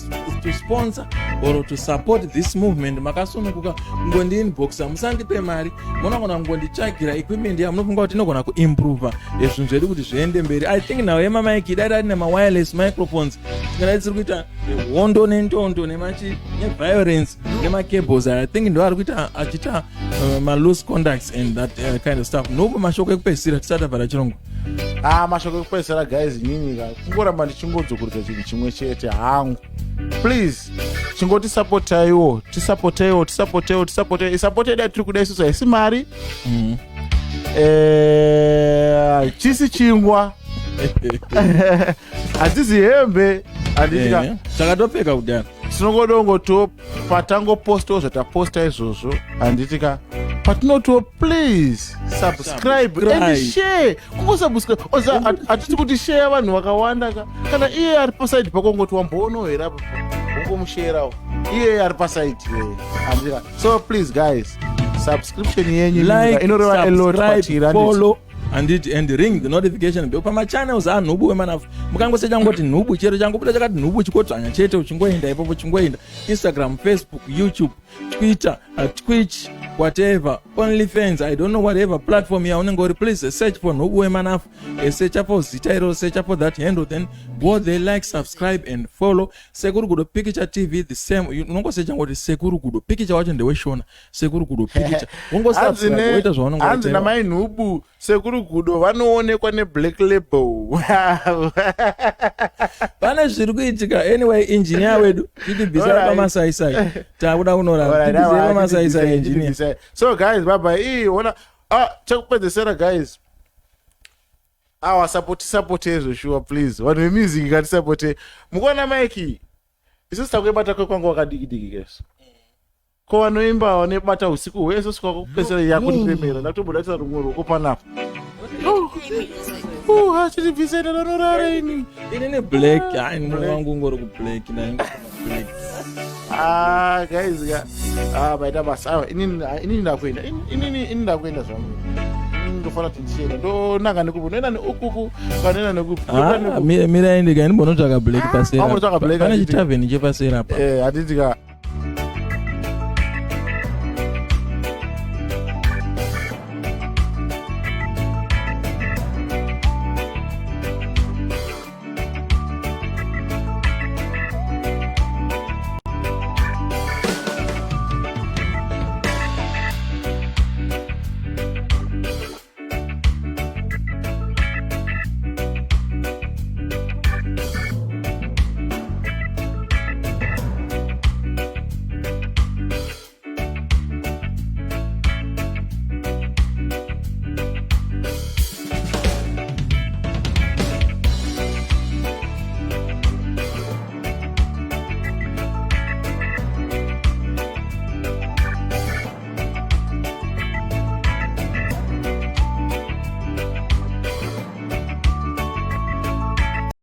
S1: sponsor or to support this movement, makasununguka kungondiinboxa. Musandipe mari, munogona kungonditsvagira equipment yamunofunga kuti inogona kuimprova zvinhu zvedu kuti zviende mberi. I think nhau yemamaiki, dai dai nemawireless microphones, tingadai tiri kuita hondo nendondo nemachi neviolence nemacables. I think ndo ari kuita achiita maloose contacts and that kind of stuff. Nopo mashoko ekupedzisira tisati tabvara chirongwa?
S2: Ah, mashoko ekupedzisira, guys, inini ka kungoramba ndichingodzokorodza chinhu chimwe chete hangu. Please, chingotisapotaiwo, tisapotaiwo, tisapotaiwo, tisapotaiwo. Isapoti yedu yatiri kuda isusu haisi mari. Eh, chisi chingwa hadzisi hembe handitika
S1: Eh, takatopfeka kudhara.
S2: Tinongodongoto patangopostawo zvataposta izvozvo, handitika? Patinotiwo please subscribe and share, kungosubscribe oza. Hatisi kuti share vanhu vakawanda ka. Kana iye ari paside pako, ngoti wamboonawo here apa, ungomusherawo iye ari paside yeye, handitika? So please guys, subscription yenyu
S1: like,
S2: inoreva a lot
S1: subscribe,
S2: kwatiri, handiti?
S1: Follow handiti, and ring the notification bell pamachannels anhubu wemanafu. Mukangosecha ngoti Nhubu, chero changobuda chakati Nhubu, chikodzvanya chete, uchingoenda ipopo, uchingoenda Instagram, Facebook, YouTube, Twitter, Twitch, whatever, OnlyFans, I don't know, whatever platform yaunenge uri, please search for Nhubu Wemanafu. Searcha for zita iro, searcha for that handle, then go there, like, subscribe and follow. Sekuru Gudo Picture TV, the same. Unongosecha ngoti Sekuru Gudo Picture, wacho ndeweshona, Sekuru Gudo Picture, wongosubscribe, woita zvaunenge
S2: Hanzi
S1: waita.
S2: Namai Nhubu, Sekuru Gudo vanoonekwa neblack label.
S1: Pane zviri kuitika. Anyway, engineer wedu, titibvisai pamasaisai, takuda kunorara. Tibvisei pamasaisai, engineer.
S2: So guys, bye bye. Ona, ah, chekupedzesera guys, awa support, support ezvo sure. Please, vanhu vemusic, ngatisapote. Mukuona mike, isusu takuibata kwekwangu wakadiki diki keso, ko vanoimba vanobata usiku hwese svika kupedzisira yakundiremera. Ndakutombodatisa rumwe ruoko panapa. Achitibvisei, ndanorara ini.
S1: Inini black, hai, mumwe wangu ungori kublack, black.
S2: Ah, guys ka, ah, maita basa. Awa, inini ndakuenda. Inini ndakuenda zvangu. Inini ndofanira kuti ndichienda, ndonanga nekupi, ndoenda neukuku, kanoenda nekupi, ndoenda
S1: Ah,
S2: nekupi.
S1: Mirai ndika ndimbonotsvaka black pasera.
S2: Wambotsvaka black,
S1: Pane
S2: handiti?
S1: chitavheni chepasera pa.
S2: Eh, handiti ka?